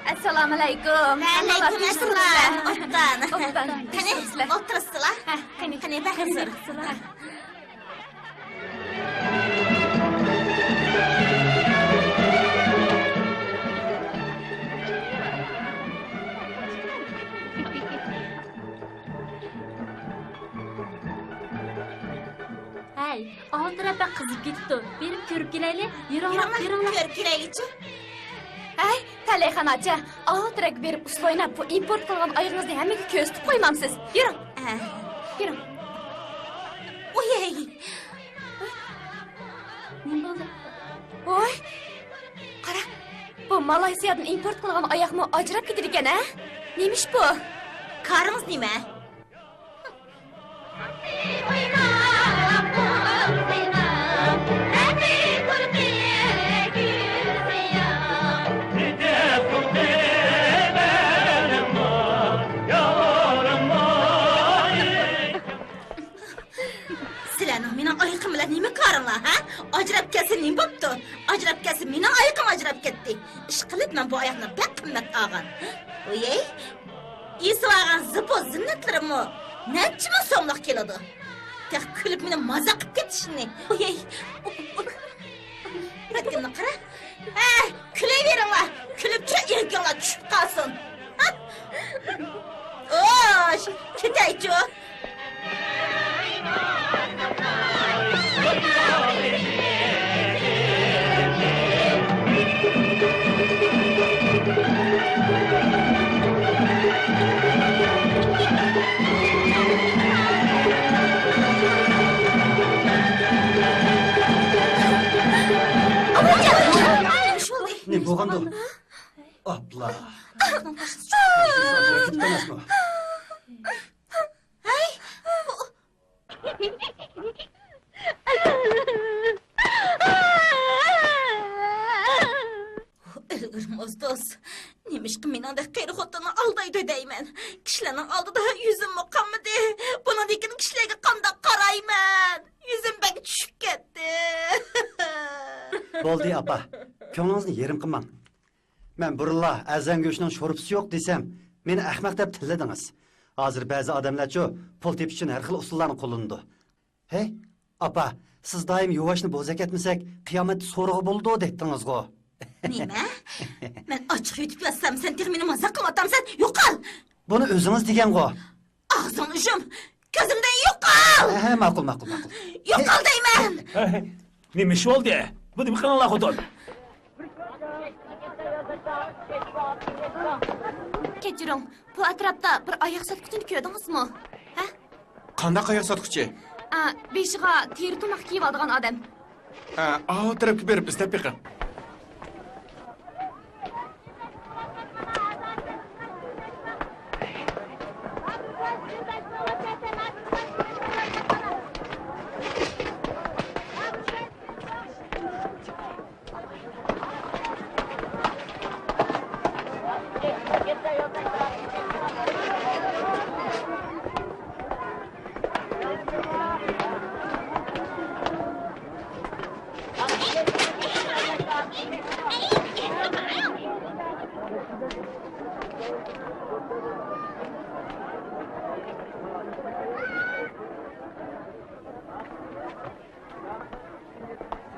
ئەسسالامۇئەلەيكۇم. ۋەئەلەيكۇم ئەسسالام. ئوبدان. ئوبدان. قېنى، ئولتۇرسىلا. ھە، قېنى. قېنى، بەك ھۇزۇر. ھەي، ئاۋۇ تەرەپ بەك قىزىپ كېتىپتۇ. بېرىپ كۆرۈپ كېلەيلى. يۈرۈڭلار، يۈرۈڭلار، يۈرۈڭلار. كۆرۈپ كېلەيلىچۇ. ھەي، تەلەيخان ئاچا، ئاۋۇ تەرەپكە بېرىپ ئۇسسۇل ئويناپ، بۇ ئىمپورت قىلغان ئايىغىڭىزنى ھەممىگە كۆرسىتىپ قويمامسىز؟ يۈرۈڭ. ھە. يۈرۈڭ. ئۇيەي. نېمە بولدى؟ ۋوي، قارا، بۇ مالايسىيادىن ئىمپورت قىلغان ئاياقمۇ ئاجراپ كېتىدىكەن، ھە؟ نېمە ئىش بۇ؟ كارىڭىز نېمە؟ سىلەرنىڭ مېنىڭ ئايىقىم بىلەن نېمە كارىڭلار، ھە؟ ئاجراپ كەتسە نېمە بوپتۇ؟ ئاجراپ كەتسە مېنىڭ ئايىقىم ئاجراپ كەتتى. ئىشقىلىپ مەن بۇ ئاياقنى بەك قىممەت ئالغان. ئۇيەي، ئېسىۋالغان زىبۇ زىننەتلىرىممۇ نەچچە مىڭ سوملۇق كېلىدۇ. تېخى كۈلۈپ مېنى مازاق قىلىپ كېتىشىنى. ئۇيەي، بەتكىمنى قارا. ھە، كۈلۈۋېرىڭلار، كۈلۈپچۇ ئىلكىڭلار چۈشۈپ قالسۇن. خوش، كېتەيچۇ. نېمە بولغاندۇ؟ ئاپلا. ئەمەسمۇ؟ ھەي! ئۆلگۈرمۇ ئۇستاز، نېمىشقا مېنىڭدەك قېرى خوتۇننى ئالدايدۇ دەيمەن. كىشىلەرنىڭ ئالدىدا يۈزۈممۇ قانمىدى. بۇنىڭدىن كېيىن كىشىلەرگە قانداق قارايمەن؟ يۈزۈم بەك چۈشۈپ كەتتى. بولدى، ئاپا، كۆڭلىڭىزنى يېرىم قىلماڭ. مەن بۇرۇنلا ئەرزان گۆشنىڭ شورپىسى يوق دېسەم، مېنى ئەخمەق دەپ تىللىدىڭىز. ھازىر بەزى ئادەملەرچۇ پۇل تېپىش ئۈچۈن ھەر خىل ئۇسۇللارنى قوللىنىدۇ. ھەي، ئاپا، سىز دائىم يۇۋاشنى بوزەك ئەتمىسەك، قىيامەتتە سورىغا بولىدۇ دەيتتىڭىزغۇ. نېمە؟ مەن ئاچچىق يۇتۇپ ياتسام، سەن تېخى مېنى مازاق قىلىۋاتامسەن؟ يوقال! بۇنى ئۆزىڭىز دېگەنغۇ. ئاغزىڭنى يۇم! كۆزۈمدىن يوقال! ھە، ھە، ماقۇل، ماقۇل، ماقۇل. يوقال دەيمەن! ھە، ھە. نېمە ئىش بولدى؟ بۇ نېمە قىلىڭلار، خوتۇن؟ كەچۈرۈڭ، بۇ ئەتراپتا بىر ئاياق ساتقۇچىنى كۆردىڭىزمۇ؟ ھە؟ قانداق ئاياق ساتقۇچى؟ ئا، بېشىغا تېرە تۇماق كىيىۋالىدىغان ئادەم. ئا، ئاۋۇ تەرەپكە بېرىپ ئىزدەپ بېقىڭ.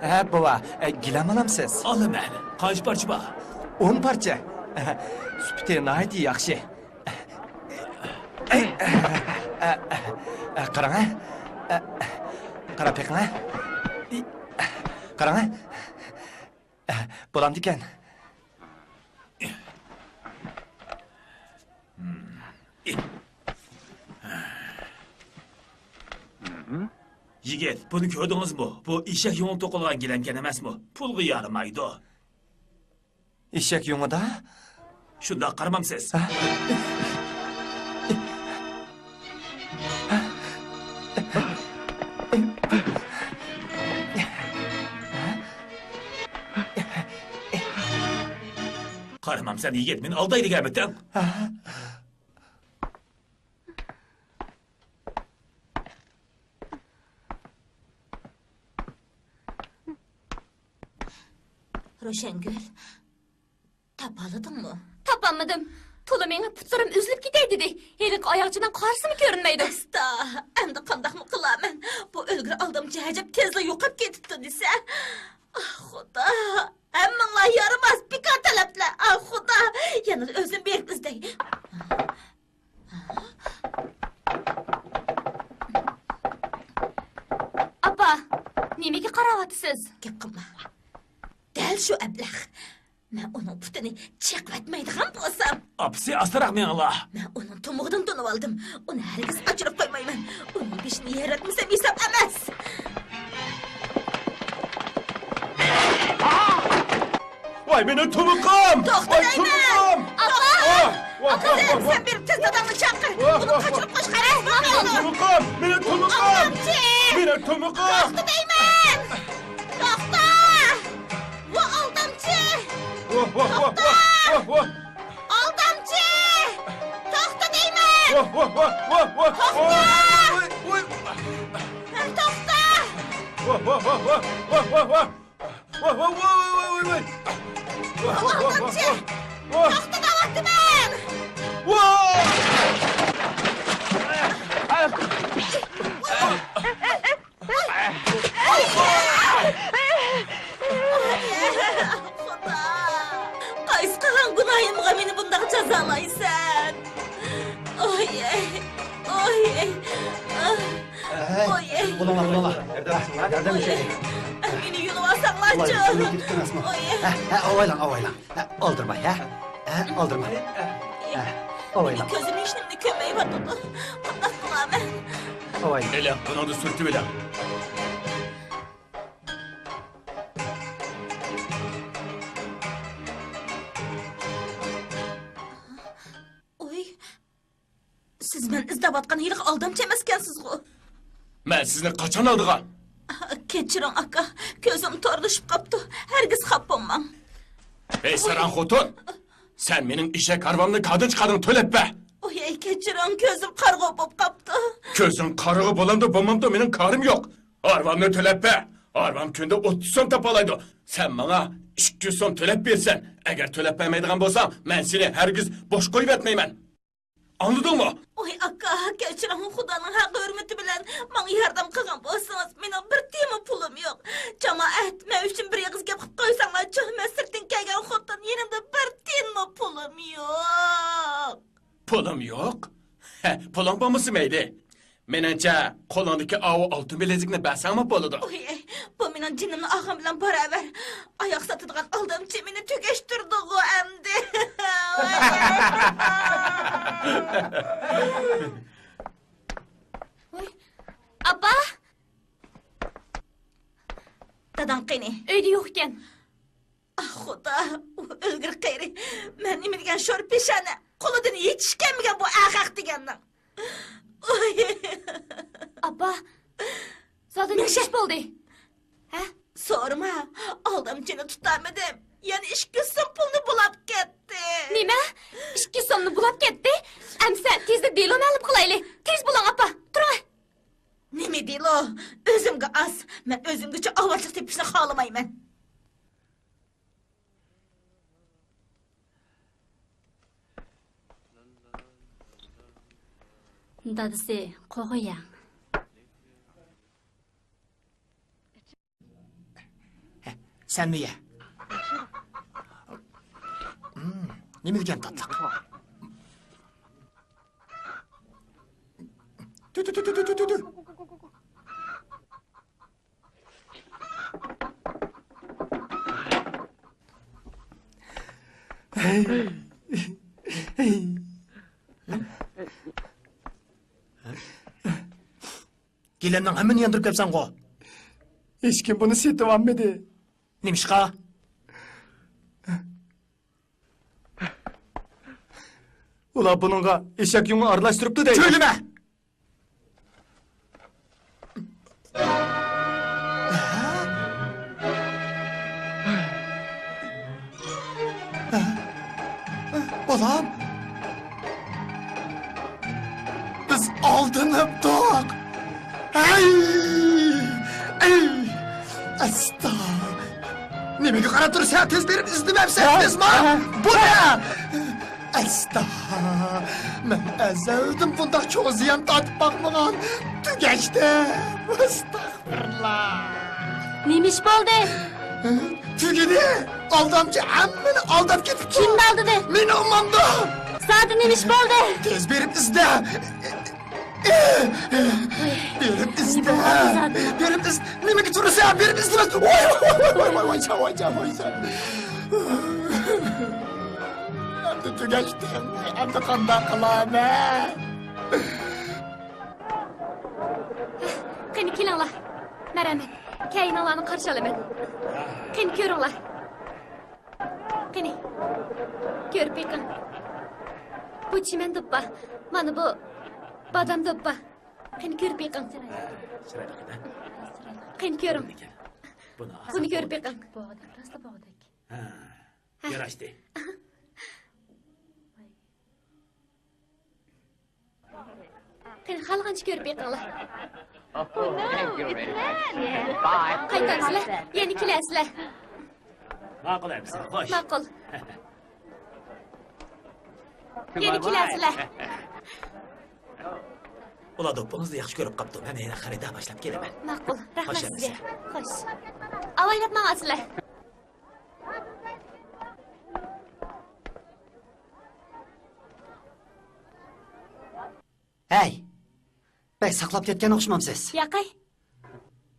ھە، بوۋا، ئە، گىلەم ئالامسىز؟ ئالىمەن. قانچە پارچە بار؟ ئون پارچە. سۈپىتى ناھايىتى ياخشى. قاراڭ ھە. قاراپ بېقىڭ ھە. قاراڭ ھە. بولامدىكەن؟ يىگىت، بۇنى كۆردىڭىزمۇ؟ بۇ ئېشەك يۇڭى توقۇلغان گىلەمكەن ئەمەسمۇ؟ پۇلغا يارىمايدۇ. ئېشەك يۇڭىدا؟ شۇنداق قارىمامسىز؟ ھە؟ قارىمامسەن يىگىت، مېنى ئالدايدىغانمىتىڭ؟ ھە؟ روشەنگۈل، تاپالىدىڭمۇ؟ تاپالمىدىم. تولا مېڭىپ پۇتلىرىم ئۈزۈلۈپ كېتەي دېدى. ھېلىقى ئاياغچىنىڭ قارىسىمۇ كۆرۈنمەيدۇ. ئەستا، ئەمدى قانداقمۇ قىلارمەن؟ بۇ ئۆلگۈر ئالدامچى ئەجەب تېزلا يوقاپ كېتىپتۇ دېسە. ئاھ، خۇدا! ھەممىڭلار يارىماس، بىكار تەلەپلەر. ئاھ، خۇدا! يەنىلا ئۆزۈم بېرىپ ئىزدەي. ئاپا، نېمىگە قاراۋاتىسىز؟ گەپ قىلما. دەل شۇ ئەبلەخ. مەن ئۇنىڭ پۇتىنى چېقىۋەتمەيدىغان بولسام. ئاپىسى، ئاستىراق مېڭىڭلار. مەن ئۇنىڭ تومۇقىدىن تونۇۋالدىم. ئۇنى ھەرگىز قاچۇرۇپ قويمايمەن. ئۇنىڭ بېشىنى يېرىۋەتمىسەم ھېساب ئەمەس. ۋاي، مېنىڭ تومۇقۇم! توختا دەيمەن! تومۇقۇم! ئاپا! ۋاھ، ۋاھ، ئاپا، ۋاھ، ۋاھ، سەن بېرىپ تېز داداڭنى چاقىر. ۋاھ، ئۇنى ۋاھ، قاچۇرۇپ قويۇشقا ھەرەس قىلماڭ. تومۇقۇم! مېنىڭ تومۇقۇم! ئالدامچى! مېنىڭ تومۇقۇم! توختا دەيمەن! توختا! ۋا ئالدامچى! ۋاھ، ۋاھ، ۋاھ، توختا! ۋاھ، ۋاھ! ئالدامچى! توختا دەيمەن! ۋاھ، ۋاھ، ۋاھ، ۋاھ، ۋاھ! توختا! ۋاي، ۋاي، ۋاي! توختا! ۋاھ، ۋاھ، ۋاھ، ۋاھ، ۋاھ، ۋاھ، ۋاھ! ۋاھ، ۋاھ، ۋاھ، ۋاھ، ۋاھ، ۋاھ، ۋاھ! ۋاھ، ۋاھ، ۋاھ، ۋاھ، ۋاھ! توختا دەۋاتىمەن! ۋاھ! ئاي! ئاي! ئاي! خۇدا! قايسى قىلغان گۇناھىمغا مېنى بۇنداق جازالايسەن؟ ئاي! ئاي! ئاي! ئاي! ئاي! بولۇڭلار، بولۇڭلار. ياردەم ئېتەيلى. مېنى يۇلۇۋالساڭلارچۇ. ئاي! ھە، ھە، ئاۋايلاڭ، ئاۋايلاڭ. ھە، ئالدىرىماي، ھە؟ ھە، ئالدىرىماي. ھە، ئاۋايلاڭ. كۆزۈم ھېچنېمىنى كۆرمەيۋاتىدۇ. قانداق قىلارمەن؟ ئاۋايلاڭ. ئېلىڭ، بۇنىڭدا سۈرتۈۋېلىڭ. ئۇي، سىز مەن ئىزدەۋاتقان ھېلىقى ئالدامچى ئەمەسكەنسىزغۇ؟ مەن سىزنى قاچان ئالدىغان؟ كەچۈرۈڭ، ئاكا. كۆزۈم تورلىشىپ قاپتۇ. ھەرگىز خاپا بولماڭ. ھەي، ساراڭ خوتۇن! سەن مېنىڭ ئېشەك ھارۋامنى كادىن چىقاردىڭ، تۆلەپ بەر! ئۇي، كەچۈرۈڭ، كۆزۈم قارىغۇ بولۇپ قاپتۇ. كۆزۈڭ قارىغۇ بولامدۇ، بولمامدۇ، مېنىڭ كارىم يوق. ھارۋامنى تۆلەپ بەر! ھارۋام كۈندە ئوتتۇز سوم تاپالايدۇ. سەن ماڭا ئىككى يۈز سوم تۆلەپ بېرىسەن. ئەگەر تۆلەپ بەرمەيدىغان بولساڭ، مەن سېنى ھەرگىز بوش قويۇۋەتمەيمەن. ئاڭلىدىڭمۇ؟ ۋاي ئاكا، كەچۈرۈڭ، خۇدانىڭ ھەق ھۆرمىتى بىلەن ماڭا ياردەم قىلغان بولسىڭىز، مېنىڭ بىر تىيىنمۇ پۇلۇم يوق. جامائەت، مەن ئۈچۈن بىر ئېغىز گەپ قىلىپ قويساڭلارچۇ، مەن سىرتتىن كەلگەن خوتۇن، يېنىمدا بىر تىيىنمۇ پۇلۇم يوق. پۇلۇم يوق؟ ھە، پۇلۇڭ بولمىسا مەيلى. مېنىڭچە، قولۇڭدىكى ئاۋۇ ئالتۇن بىلەزۈكنى بەرسەڭمۇ بولىدۇ. ئۇي، بۇ مېنىڭ جېنىمنى ئالغان بىلەن باراۋەر. ئاياق ساتىدىغان ئالدامچى مېنى تۈگەشتۈردىغۇ ئەمدى. ۋاي، ئاپا! داداڭ قېنى؟ ئۆيدە يوق ئىكەن. ئاھ، خۇدا، ئۇ ئۆلگۈر قېرى. مەن نېمە دېگەن شور پېشانە، قولىدىن ھېچ ئىش كەلمىگەن بۇ ئەخەق دېگەننىڭ. ئۇي. ئاپا، زادى نېمە ئىش بولدى؟ ھە؟ سورىما، ئالدامچىنى تۇتالمىدىم. يەنە ئىككى يۈز سوم پۇلنى بۇلاپ كەتتى. نېمە؟ ئىككى يۈز سومنى بۇلاپ كەتتى؟ ئەمسە تېزلا دېلونى ھەل قىلايلى. تېز بولۇڭ، ئاپا، تۇرۇڭ. نېمە دېلو؟ ئۆزۈمگە ئاز. مەن ئۆزۈمگىچە ئاۋارىچىلىك تېپىشنى خالىمايمەن. دادىسى، قوغۇياڭ. سەنمۇ يە. نېمە دېگەن تاتلىق. تۈ، تۈ، تۈ. گىلەمنىڭ ھەممىنى ياندۇرۇپ كەپسەنغۇ؟ ھېچكىم بۇنى سېتىۋالمىدى. نېمىشقا؟ ئۇلار بۇنىڭغا ئېشەك يۇڭى ئارىلاشتۇرۇپتۇ دەيدۇ. سۆيلىمە! بالام! بىز ئالدىنىپتۇق! ھەي! ئەي! ئەستا! نېمىگە قاراپ تۇرسەن؟ تېز بېرىپ ئىزدىمەمسەن؟ ھە؟ تېزما! ھە؟ بۇ نە؟ ئەستا! مەن ئەزەلدىن بۇنداق چوڭ زىيان تارتىپ باقمىغان. تۈگەشتىم. ئەستەغپۇرۇللا. نېمە ئىش بولدى؟ تۈگىدى. ئالدامچى ھەممىنى ئالداپ كېتىپتۇ. كىمنى ئالدىدى؟ مېنى ئۇمامدۇ. زادى نېمە ئىش بولدى؟ تېز بېرىپ ئىزدە. بېرىپ ئىزدە. بېرىپ ئىز-، نېمىگە تۇرىسەن؟ بېرىپ ئىزدىمەس. ۋاي، ۋاي، ۋاي. ئەمدى تۈگەشتىم. ئەمدى قانداق قىلىمەن؟ قېنى، كېلىڭلار. مەرھەمەت. كەينىڭلارنى قارشى ئالىمەن. قېنى، كۆرۈڭلار. قېنى، كۆرۈپ بېقىڭ. بۇ چىمەن دوپپا. مانا بۇ بادام دوپپا. قېنى، كۆرۈپ بېقىڭ. قېنى، كۆرۈڭ. بۇنى كۆرۈپ بېقىڭ. ھە، ياراشتى. قېنى، خالىغانچە كۆرۈپ بېقىڭلار. قايتامسىلەر؟ يەنە كېلەرسىلەر. ماقۇل ئەمىسە، خوش. ماقۇل. يەنە كېلەرسىلەر. ئۇلار دوپپىڭىزنى ياخشى كۆرۈپ قاپتۇ. مەن ھېلى خېرىدار باشلاپ كېلىمەن. ماقۇل. رەھمەت سىزگە. خوش. ئاۋايلاپ ماڭارسىلەر. ھەي! بەك ساقلاپ كەتكەن ئوخشىمامسىز؟ ياقەي.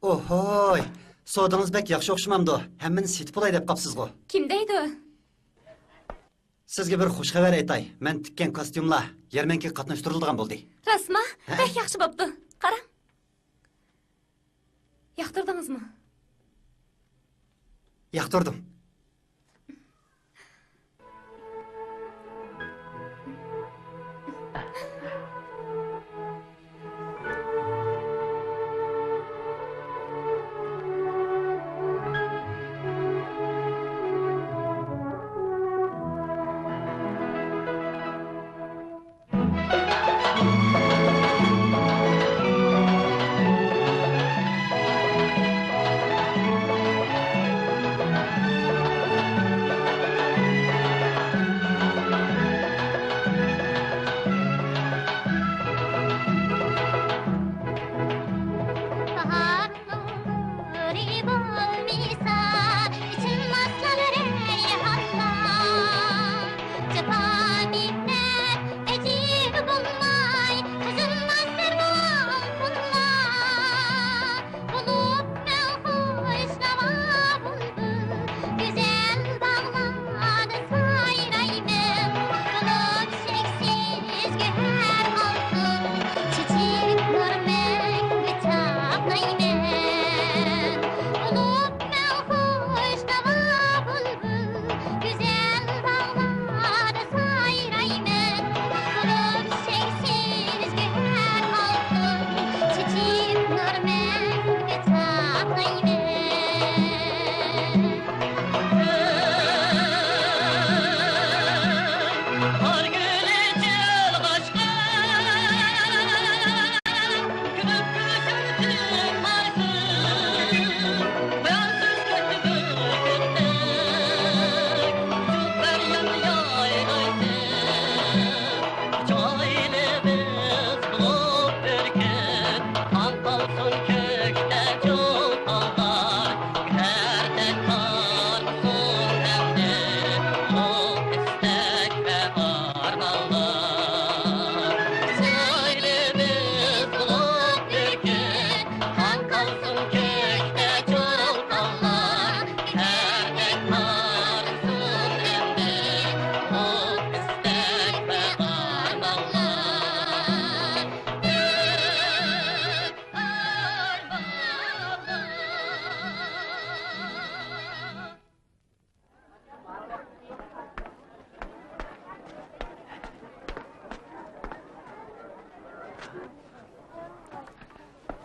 ئوھوي! سودىڭىز بەك ياخشى ئوخشىمامدۇ؟ ھەممىنى سېتىپ بولاي دەپ قاپسىزغۇ؟ كىم دەيدۇ؟ سىزگە بىر خۇش خەۋەر ئېيتاي. مەن تىككەن كاستيۇملار يەرمەنكىگە قاتناشتۇرۇلىدىغان بولدى. راستما؟ ھە. بەك ياخشى بوپتۇ. قاراڭ. ياقتۇردىڭىزمۇ؟ ياقتۇردۇم.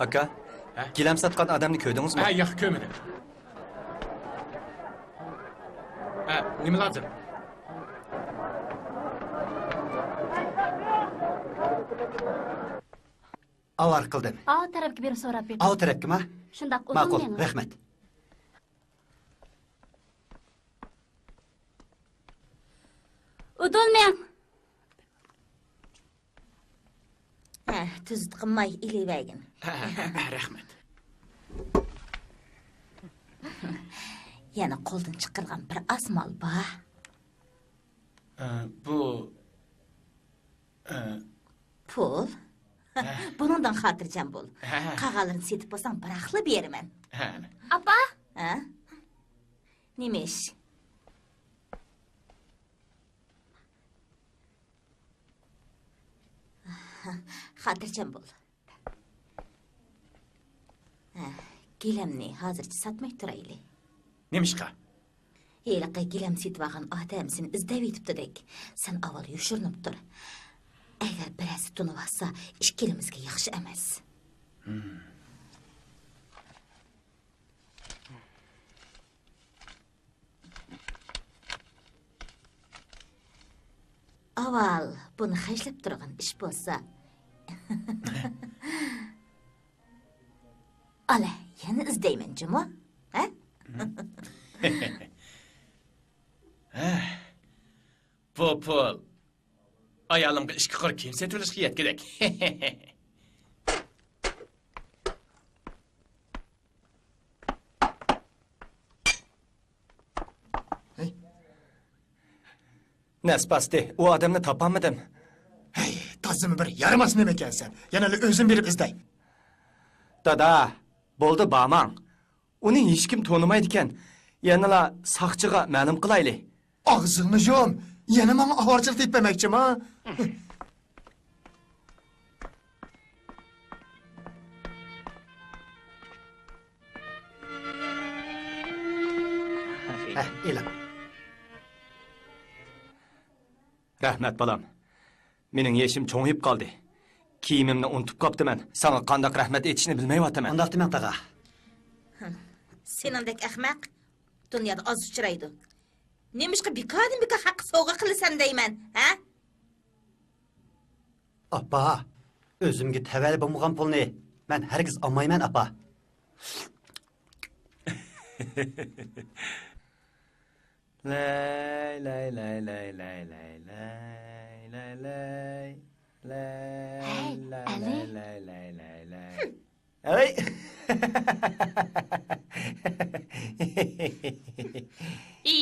ئاكا، ھە؟ گىلەم ساتقان ئادەمنى كۆردىڭىزمۇ؟ ھە، ياق، كۆرمىدىم. ھە، نېمە لازىم؟ ئاۋارە قىلدىم. ئاۋۇ تەرەپكە بېرىپ سوراپ بېقىڭ. ئاۋۇ تەرەپكىما؟ شۇنداق، ماقۇل، ئۇدۇل مېڭىڭ. رەھمەت. ئۇدۇل مېڭ. ھە، تۈزۈت قىلماي ئېلىۋەرگىن. ھە، ھە، ھە، رەھمەت. يەنە قولدىن چىقىرغان بىر ئاز مال بار. ئە، بۇ، ئە، پۇل؟ ھە. بۇنىڭدىن خاتىرجەم بول. ھە. قالغانلىرىنى سېتىپ بولساڭ، بىراقلا بېرىمەن. ھە. ئاپا! ھە؟ نېمە ئىش؟ خاتىرجەم بول. ھە، گىلەمنى ھازىرچە ساتماي تۇرايلى. نېمىشقا؟ ھېلىقى گىلەم سېتىۋالغان ئادەم سېنى ئىزدەۋېتىپتۇدەك. سەن ئاۋۋال يوشۇرۇنۇپ تۇر. ئەگەر بىرەرسى تونۇۋالسا، ئىككىلىمىزگە ياخشى ئەمەس. ئاۋۋال بۇنى خەجلەپ تۇرغان ئىش بولسا. ئالە، يەنە ئىزدەيمەن جۇمۇ. ھە؟ بۇ پۇل ئايالىمغا ئىككى قۇر كىيىم سېتىۋېلىشقا يەتكۈدەك. ھەي. نەس باستى، ئۇ ئادەمنى تاپالمىدىم. ھەي، تازىمۇ بىر يارىماس نېمە ئىكەنسەن. يەنە ئۆزۈم بېرىپ ئىزدەي. دادا، بولدى، بارماڭ. ئۇنى ھېچكىم تونۇمايدىكەن. يەنىلا ساقچىغا مەلۇم قىلايلى. ئاغزىڭنى يۇم. يەنە ماڭا ئاۋارىچىلىق تېپىپ بەرمەكچىما؟ ھە، ئېلىڭ. رەھمەت، بالام. مېنىڭ يېشىم چوڭىيىپ قالدى. كىيىمىمنى ئۇنتۇپ قاپتىمەن. ساڭا قانداق رەھمەت ئېيتىشنى بىلمەيۋاتىمەن. ئۇنداق دېمەڭ، تاغا. سېنىڭدەك ئەخمەق دۇنيادا ئاز ئۇچرايدۇ. نېمىشقا بىكاردىن بىكار ھەققە سوۋغا قىلىسەن دەيمەن، ھە؟ ئاپا، ئۆزۈمگە تەۋەلىك بولمىغان پۇلنى مەن ھەرگىز ئالمايمەن، ئاپا. لاي، لاي، لاي. ھەي، ئەلى. ھەي. ئى،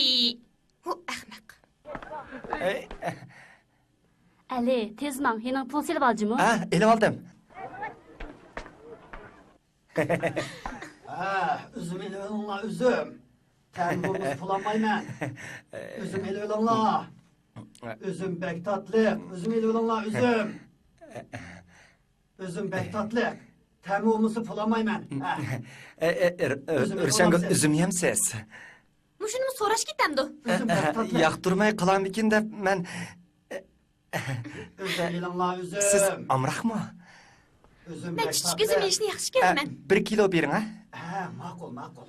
ئۇ ئەخمەق. ھەي. ئەلى، تېز ماڭ، يېنىڭ پۇل سېلىپ ئال جۇمۇ. ھە، ئېلىۋالدىم. ھە، ئۈزۈم ئېلىۋېلىڭلار، ئۈزۈم. تەمى بولمىسا پۇل ئالمايمەن. ئۈزۈم ئېلىۋېلىڭلار. ئۈزۈم بەك تاتلىق، ئۈزۈم ئېلىۋېلىڭلار، ئۈزۈم. ئۈزۈم بەك تاتلىق. تەمى بولمىسا پۇل ئالمايمەن. ھە. ئە، ئە، ئە، ئە، ئۈزۈم ئۆرشەنگۈل، ئېلىۋالامسىز؟ ئۈزۈم يەمسىز؟ مۇشۇنىمۇ سوراش كېتەمدۇ؟ ئۈزۈم بەك تاتلىق. ياقتۇرماي قالامدىكىن دەپ مەن. ئۈزۈم ئېلىڭلار، ئۈزۈم. سىز ئامراقمۇ؟ ئۈزۈم مەن بەك كىچىك تاتلىق. ئۈزۈم يېيىشنى ياخشى كۆرىمەن. ئە، بىر كىلو بېرىڭ، ھە؟ ھە، ماقۇل، ماقۇل.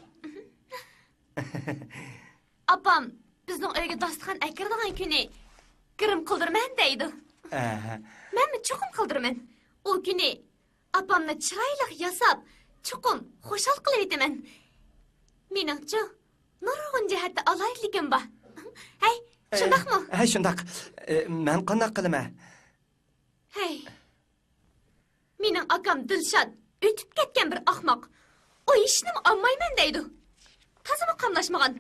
ئاپام بىزنىڭ ئۆيگە داستىخان ئەكىرىدىغان كۈنى گىرىم قىلدۇرىمەن دەيدۇ. ئەھە. مەنمۇ چوقۇم قىلدۇرىمەن. ئۇ كۈنى ئاپامنى چىرايلىق ياساپ، چوقۇم خۇشال قىلىۋېتىمەن. مېنىڭچۇ، نۇرغۇن جەھەتتە ئالاھىدىلىكىم بار. ھەي، ئە، شۇنداقمۇ؟ ھە، شۇنداق. ئە، مەن قانداق قىلىمەن؟ ھەي. مېنىڭ ئاكام دىلشات ئۆتۈپ كەتكەن بىر ئاخماق. ئۇ ھېچنېمە ئالمايمەن دەيدۇ. تازىمۇ قاملاشمىغان.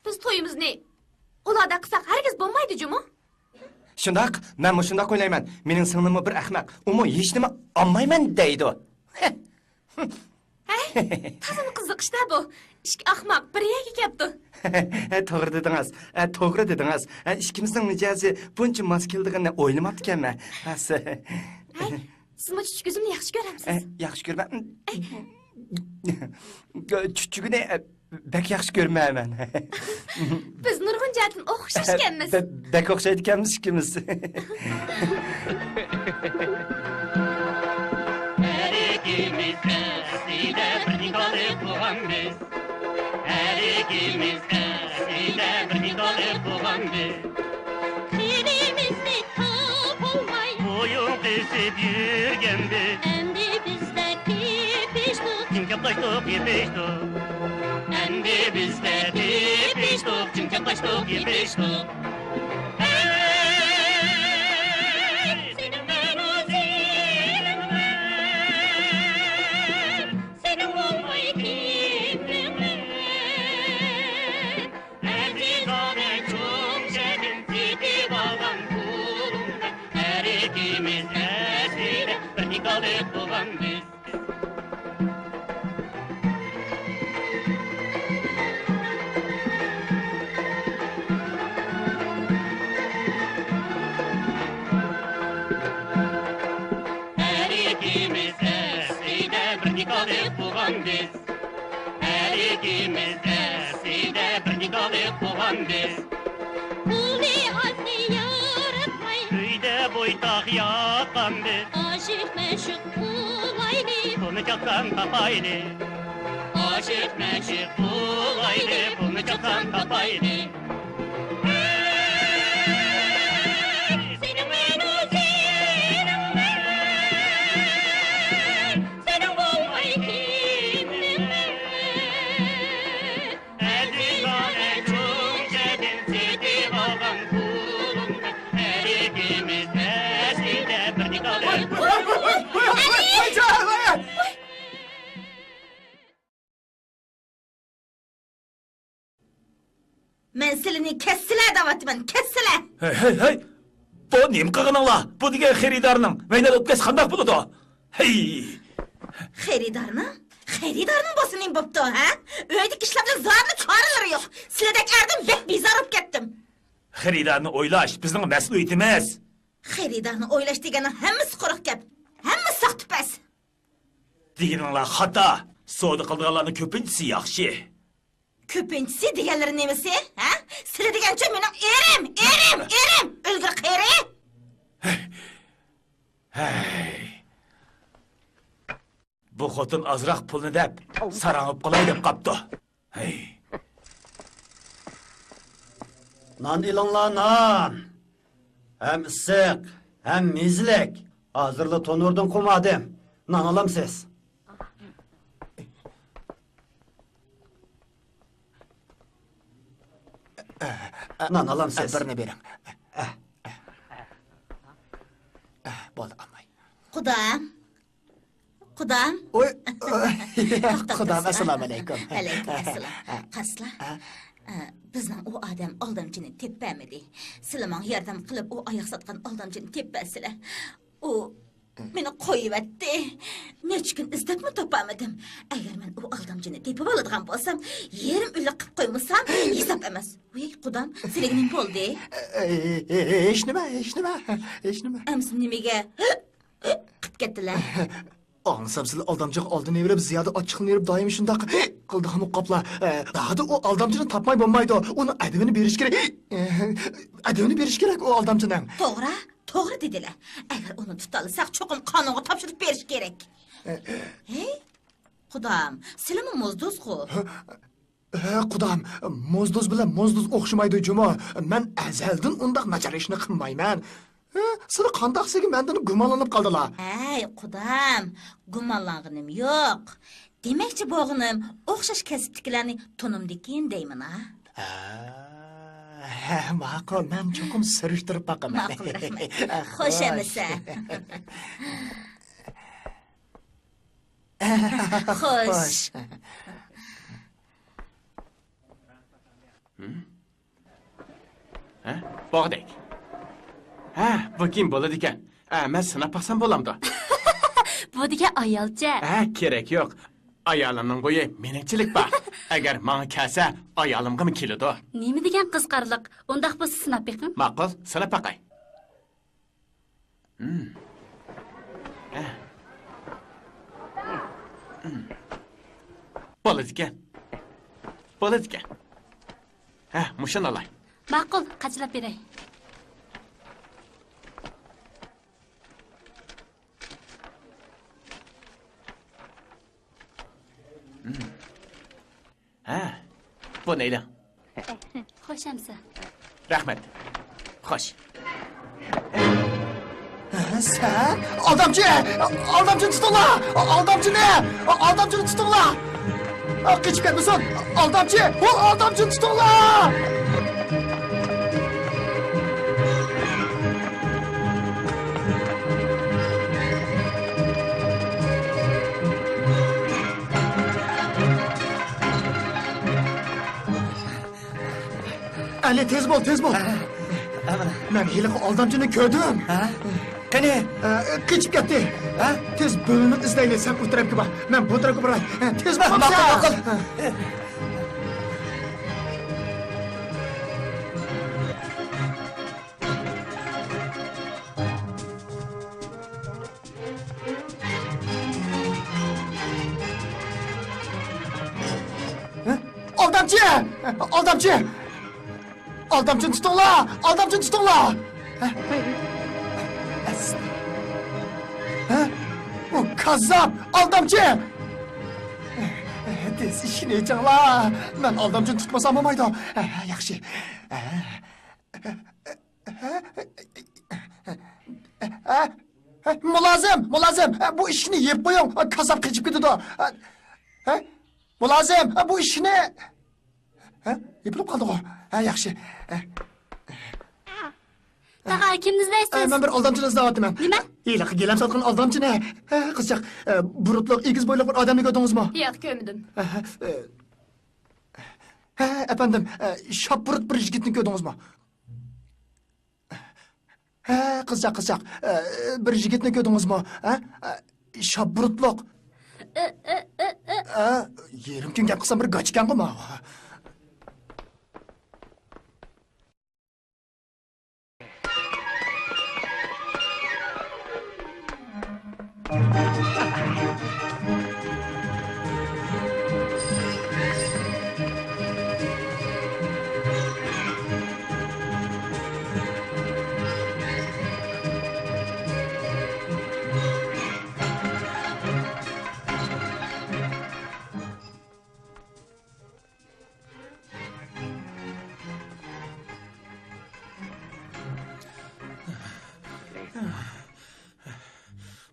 بىز تويىمىزنى ئۇلاردا قىلساق ھەرگىز بولمايدۇ جۇمۇ. شۇنداق، مەنمۇ شۇنداق ئويلايمەن. مېنىڭ سىڭلىممۇ بىر ئەخمەق. ئۇمۇ ھېچنېمە ئالمايمەن دەيدۇ. ھەي، تازىمۇ قىزىق ئىش-دە بۇ. ئىككى ئاخماق بىر يەرگە كەپتۇ. توغرا دېدىڭىز. ھە، توغرا دېدىڭىز. ھە، ئىككىمىزنىڭ مىجەزى بۇنچە ماس كېلىدىغىنىنى ئويلىماپتىكەنمەن. ھەي، سىزمۇ چۈچۈك ئۈزۈمنى ياخشى كۆرەمسىز؟ ھە، ياخشى كۆرىمەن. چۈچۈكىنى، ھە، بەك ياخشى كۆرمەيمەن. بىز نۇرغۇن جەھەتتىن ئوخشاش ئىكەنمىز. بە-، بەك ئوخشايدىكەنمىز ئىككىمىز. ھەر ئىككىمىز ئەسلىدە بىر نىكاھلىق بولغان بىز. ھەر ئىككىمىز ئەسلىدە بىر نىكاھلىق بولغان بىز. تىلىمىزنى تاپالماي بويۇن قىسىپ يۈرگەن بىز. ئەمدى بىزلەر تېپىشتۇق. چىڭ چاپلاشتۇق، يېپىشتۇق. ئەمدى بىزلەر تېپىشتۇق، چىڭ چاپلاشتۇق، يېپىشتۇق. ھەي! سېنىڭ مەن ئۇزىنىڭمەن، سېنىڭ بولماي كىمنىڭمەن؟ ئەزىزانە چوڭ شەھەردىن سېتىۋالغان پۇلۇڭ بىلەن ھەر ئىككىمىز ئەسلىدە بىر نىكاھلىق بولغان بىز. ھەر ئىككىمىز ئەسلىدە بىر نىكاھلىق بولغان بىز. ھەر ئىككىمىز ئەسلىدە بىر نىكاھلىق بولغان بىز. پۇلنى ئازنى ياراتماي، ئۆيدە بويتاق ياققان بىز. ئاشىق مەشۇق بولايلى، پۇلنى چاپسان تاپايلى. ئاشىق مەشۇق بولايلى، پۇلنى چاپسان تاپايلى. سېنىڭ مەن ئۇزىنىڭمەن، سېنىڭ بولماي كىمنىڭمەن؟ ئەزىزانە چوڭ شەھەردىن سېتىۋالغان پۇلۇڭ بىلەن ھەر ئىككىمىز ئەسلىدە بىر نىكاھلىق. مەن سىلىنى كەتسىلە دەۋاتىمەن، كەتسىلە! ھەي، ھەي، ھەي! بۇ نېمە قىلغىنىڭلار؟ بۇ دېگەن خېرىدارنىڭ ۋەينەل ئۆپكەسى قانداق بولىدۇ؟ ھەي! خېرىدارنىڭ؟ خېرىدارنىڭ بولسا نېمە بوپتۇ، ھە؟ ئۆيدىكى ئىشلار بىلەن زادىلا چارىلىرى يوق. سىلەردەك ئەردىن بەك بىزار بولۇپ كەتتىم. خېرىدارنى ئويلاش بىزنىڭ مەسئۇلىيىتىمىز. خېرىدارنى ئويلاش دېگەننىڭ ھەممىسى قۇرۇق گەپ. ھەممىسى ساختىپەز. دېگىنىڭلار خاتا. سودا قىلىدىغانلارنىڭ كۆپىنچىسى ياخشى. كۆپىنچىسى دېگەنلىرى نېمىسى؟ ھە؟ سىلى دېگەنچۇ مېنىڭ ئېرىم، ئېرىم، ئېرىم! ئۆلگۈر قېرى! ھەي! بۇ خوتۇن ئازراق پۇلنى دەپ، ساراڭ بولۇپ قالاي دەپ قاپتۇ. ھەي! نان ئېلىڭلار، نان! ھەم ئىسسىق، ھەم مېزىلىك. ھازىرلا تونۇردىن قومادىم. نان ئالامسىز؟ نان ئالامسىز؟ بىرنى بېرىڭ. بولدى، ئالماي. قۇدام. قۇدام. ئوي، قۇدام، ئەسسالامۇئەلەيكۇم. ئەلەيكۇم ئەسسالام. قارىسىلا، بىزنىڭ ئۇ ئادەم ئالدامچىنى تېپىپ بەرمىدى. سىلە ماڭا ياردەم قىلىپ، ئۇ ئاياغ ساتقان ئالدامچىنى تېپىپ بەرسىلە. ئۇ مېنى قويۇۋەتتى. نەچچە كۈن ئىزدەپمۇ تاپالمىدىم. ئەگەر مەن ئۇ ئالدامچىنى تېپىۋالىدىغان بولسام، يېرىم ئۆلۈك قىلىپ قويمىسام، ھېساب ئەمەس. ۋەي، قۇدام، سىلىگە نېمە بولدى؟ ھېچنېمە، ھېچنېمە، ھېچنېمە. ئەمسە نېمىگە قىپ كەتتىلە؟ ئاڭلىسام، سىلەر ئالدامچىغا ئالدىنى بېرىپ، زىيادە ئاچچىقىنى بېرىپ، دائىم شۇنداق قىلىدىغان بولۇپ قاپلا. دادى ئۇ ئالدامچىنى تاپماي بولمايدۇ. ئۇنىڭ ئەدىۋىنى بېرىش كېرەك. ئەدىۋىنى بېرىش كېرەك ئۇ ئالدامچىنىڭ. توغرا، توغرا دېدىلە. ئەگەر ئۇنى تۇتالىساق، چوقۇم قانۇنغا تاپشۇرۇپ بېرىش كېرەك. ھەي، قۇدام، سىلىمۇ موزدوزغۇ؟ ھە، قۇدام، موزدوز بىلەن موزدوز ئوخشىمايدۇ جۇمۇ. مەن ئەزەلدىن ئۇنداق ناچار ئىشنى قىلمايمەن. ھە، سىلەر قانداق سىلىگە مەندىن گۇمانلىنىپ قالدىلا؟ ھەي، قۇدام، گۇمانلانغىنىم يوق. دېمەكچى بولغىنىم، ئوخشاش كەسىپتىكىلەرنى تونۇمدىكىن دەيمەن ھە. ھە، ماقۇل، مەن چوقۇم سۈرۈشتۈرۈپ باقىمەن. ماقۇل، رەھمەت. خوش ئەمىسە. خوش. ھە؟ بوغدەك. ھە، بۇ كىم بولىدىكەن؟ ھە، مەن سىناپ باقسام بولامدۇ؟ بۇ دېگەن ئايالچە. ھە، كېرەك يوق. ئايالىمنىڭ بويى مېنىڭچىلىك بار. ئەگەر ماڭا كەلسە، ئايالىمغىمۇ كېلىدۇ. نېمە دېگەن قىزىقارلىق؟ ئۇنداق بولسا سىناپ بېقىڭ. ماقۇل، سىناپ باقاي. ھە. بولىدىكەن. بولىدىكەن. ھە، مۇشۇنى ئالاي. ماقۇل، قاچىلاپ بېرەي. بۇنى ئېلىڭ. خوش ئەمىسە. رەھمەت. خوش. سەن؟ ئالدامچى! ئالدامچىنى تۇتۇڭلار! ئالدامچىنى! ئالدامچىنى تۇتۇڭلار! قېچىپ كەتمىسۇن! ئالدامچى! ئۇ ئالدامچىنى تۇتۇڭلار! ئەلى، تېز بول، تېز بول. ھە، ھە، مانا. مەن ھېلىقى ئالدامچىنى كۆردۈم. ھە؟ قېنى؟ ئە، قېچىپ كەتتى. ھە؟ تېز بۆلۈنۈپ ئىزدەيلى، سەن ئۇ تەرەپكە بار. مەن بۇ تەرەپكە باراي. ھە، تېز بول، ماقۇل، ماقۇل. ھە؟ ئالدامچى! ئالدامچى! ئالدامچىنى تۇتۇڭلار! ئالدامچىنى تۇتۇڭلار! ھە؟ ھە؟ ئۇ كاززاپ! ئالدامچى! تېز ئىشىكنى ئېچىڭلار! مەن ئالدامچىنى تۇتمىسام بولمايدۇ. ھە، ياخشى. ھە؟ ھە؟ مۇلازىم! مۇلازىم! بۇ ئىشىكنى يېپىپ قويۇڭ! كاززاپ قېچىپ كېتىدۇ! ھە؟ مۇلازىم! بۇ ئىشىكنى ھە؟ يېپىلىپ قالدىغۇ. ھە، ياخشى. ھە. تاغا، كىمنى ئىزدەيسىز؟ ھە، مەن بىر ئالدامچىنى ئىزدەۋاتىمەن. نېمە؟ ھېلىقى گىلەم ساتقان ئالدامچىنى. ھە، قىزچاق، ھە، بۇرۇتلۇق، ئېگىز بويلۇق بىر ئادەمنى كۆردىڭىزمۇ؟ ياق، كۆرمىدىم. ھە، ھە، ھە، ئەپەندىم، ھە، شاپبۇرۇت بىر يىگىتنى كۆردىڭىزمۇ؟ ھە، قىزچاق، قىزچاق. ئە، بىر يىگىتنى كۆردىڭىزمۇ؟ ھە؟ ئە، شاپبۇرۇتلۇق. ئە، يېرىم كۈن گەپ قىلسام بىر گاچىكەنغۇ ماۋۇ.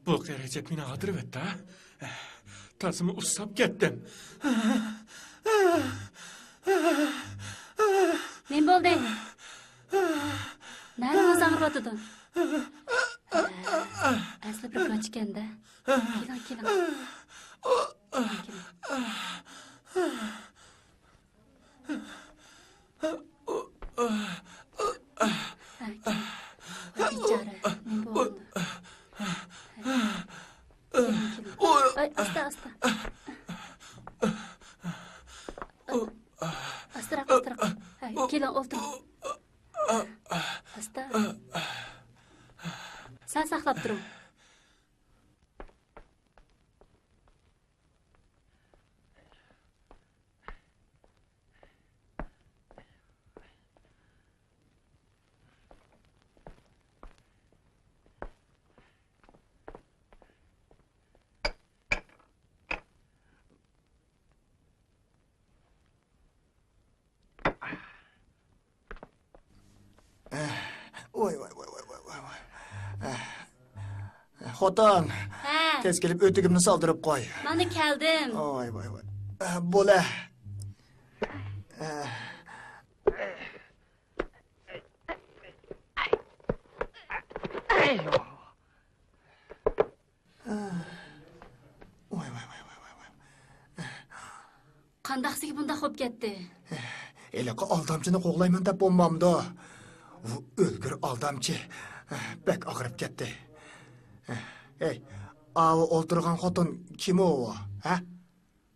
بۇ قېرى جەپ مېنى ئاغدۇرۇۋەتتى، ھە؟ تازىمۇ ئۇسساپ كەتتىم. نېمە بولدى؟ نەدىڭىز ئاغرىۋاتىدۇ؟ ئەسلى بىر گاچىكەن-دە. كېلىڭ، كېلىڭ. كېلىڭ. ھە، كېلىڭ. ھە، بىچارە، نېمە بولدى؟ كېلىڭ، كېلىڭ. ئاي، ئاستا، ئاستا. ئاستىراق، ئاستىراق. ھە، كېلىڭ، ئولتۇرۇڭ. ئاستا. سەل ساقلاپ تۇرۇڭ. ۋاي، ۋاي، ۋاي، ۋاي. خوتۇن، ھە. تېز كېلىپ ئۆتۈكۈمنى سالدۇرۇپ قوي. مانا كەلدىم. ۋاي، ۋاي، ۋاي. بولە. ۋاي، ۋاي، ۋاي، ۋاي، ۋاي، ۋاي. قانداق سىزگە بۇنداق بولۇپ كەتتى؟ ھېلىقى ئالدامچىنى قوغلايمەن دەپ بولمامدۇ؟ ئۇ ئۆلگۈر ئالدامچى. بەك ئاغرىپ كەتتى. ھەي، ئاۋۇ ئولتۇرغان خوتۇن كىم ئۇ، ھە؟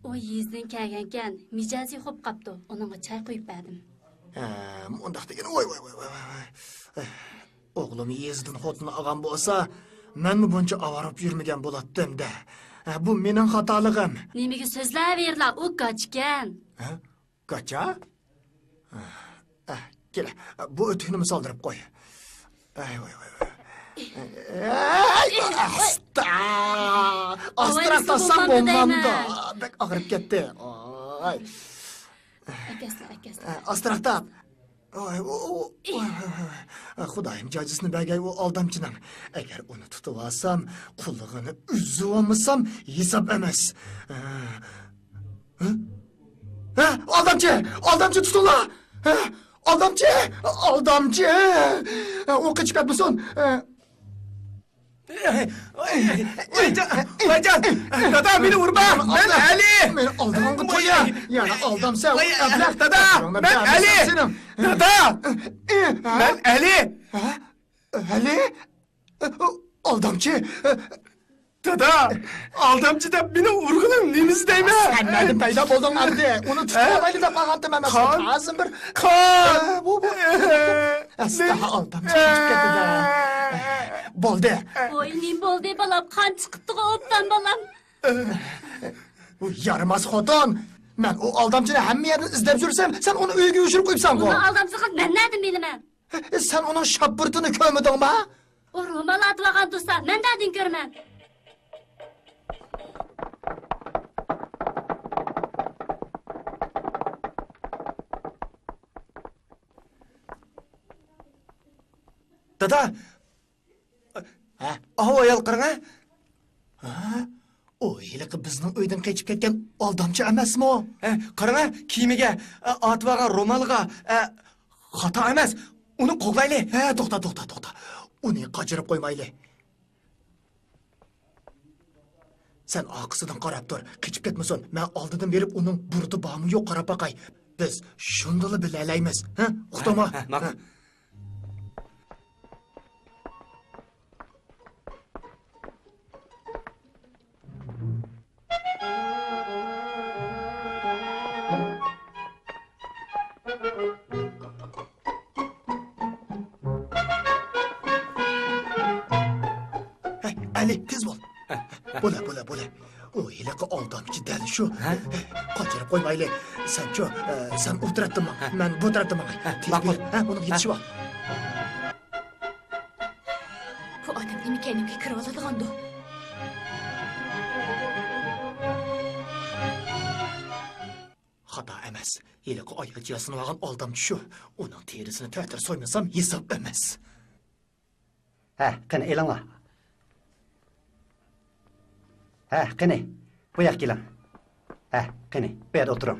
ئۇ يېزىدىن كەلگەنكەن، مىجەزى خوپ قاپتۇ، ئۇنىڭغا چاي قۇيۇپ بەردىم. ھە، مۇنداق دېگىن، ۋاي، ۋاي، ۋاي. ئوغلۇم يېزىدىن خوتۇن ئالغان بولسا، مەنمۇ بۇنچە ئاۋارە بولۇپ يۈرمىگەن بولاتتىم-دە. ھە، بۇ مېنىڭ خاتالىقىم. نېمىگە سۆزلەۋېرىلا، ئۇ گاچىكەن. ھە؟ گاچا؟ ئە، كېلە، بۇ ئۆتۈكنىمۇ سالدۇرۇپ قوي. ئەي، ۋاي، ۋاي، ۋاي. ئەي، ئاستا! ئاستىراق تارتسام بولمامدۇ؟ بەك ئاغرىپ كەتتى. ئاي. ئەك ئەسلى، ئەك. ئە، ئاستىراق تاپ. ئاي، ئۇ، ئۇ، ئۇ، ئاي، ئاي، ئاي. خۇدايىم جاجىسىنى بەرگەي ئۇ ئالدامچىنىڭ. ئەگەر ئۇنى تۇتۇۋالسام، قۇلىقىنى ئۈزۈۋالمىسام، ھېساب ئەمەس. ئە، ھە؟ ھە؟ ئالدامچى! ئالدامچى تۇتۇڭلار! ھە؟ ئالدامچى! ئالدامچى! ئۇ قېچىپ كەتمىسۇن! ۋايجان! ۋايجان! دادا، مېنى ئۇرما! مەن ئەلى! مېنى ئالدىغانغا تويا! يەنە ئالدامسەن، ۋاي، ئەبلەخ! دادا، مەن ئەلى! دادا! مەن ئەلى! ھە؟ ئەلى! ئالدامچى! دادا! ئالدامچى دەپ مېنى ئۇرغىنىڭ نېمىسى دەيمەن؟ سەن نەدىن پەيدا بولدۇڭ ئەمدى؟ ئۇنى تۇتۇپ ئالايلى دەپ قالغانتىم ئەمەس. قان! تازا بىر قان! ئە، بۇ، بۇ. ئەستا ئالدامچى قېچىپ كەتتى-دە. بولدى. ۋوي، نېمە بولدى، بالام؟ قان چىقىپتىغۇ، ئوبدان بالام. ئۇ يارىماس خوتۇن! مەن ئۇ ئالدامچىنى ھەممە يەردىن ئىزدەپ يۈرسەم، سەن ئۇنى ئۆيگە يوشۇرۇپ قويۇپسەنغۇ؟ ئۇنىڭ ئالدامچىلىقىنى مەن نەدىن بىلىمەن؟ سەن ئۇنىڭ شاپپۇرىتىنى كۆرمىدىڭما؟ ئۇ رومال ئاتىۋالغان تۇرسا، مەن نەدىن كۆرىمەن؟ دادا! ھە؟ ئاۋۇ ئايال قاراڭە! ھە؟ ئۇ ھېلىقى بىزنىڭ ئۆيدىن قېچىپ كەتكەن ئالدامچى ئەمەسمۇ؟ ھە، قاراڭە، كىيىمىگە، ئاتىۋالغان رومالىغا، خاتا ئەمەس. ئۇنى قوغلايلى. ھە، توختا، توختا، توختا. ئۇنى قاچۇرۇپ قويمايلى. سەن ئارقىسىدىن قاراپ تۇر، قېچىپ كەتمىسۇن. مەن ئالدىدىن بېرىپ ئۇنىڭ بۇرۇتى بارمۇ يوق قاراپ باقاي. بىز شۇندىلا بىلەلەيمىز. ھە؟ ئۇقتۇڭمۇ؟ ھە، ھە، ماقۇل. ھە. ھەي، ئەلى، تېز بول. بولە، بولە، بولە. ئۇ ھېلىقى ئالدامچى دەل شۇ. ھە؟ قاچۇرۇپ قويمايلى. سەنچۇ، ئە، سەن ئۇ تەرەپتىن ماڭ، ھە. مەن بۇ تەرەپتىن ماڭاي. ھە، تېز ماقۇل. بېرىڭ. ھە، ئۇنىڭغا يېتىشىۋال. بۇ ئادەم نېمىكەن ئۆيگە كىرىۋالىدىغاندۇ؟ خاتا ئەمەس. ھېلىقى ئاياغ ياسىنىۋالغان ئالدامچى شۇ. ئۇنىڭ تېرىسىنى تەتۈر سويمىسام ھېساب ئەمەس. ھە، قېنى، ئېلىڭلار. ھە، قېنى، بۇ ياققا كېلىڭ. ھە، قېنى، بۇ يەردە ئولتۇرۇڭ.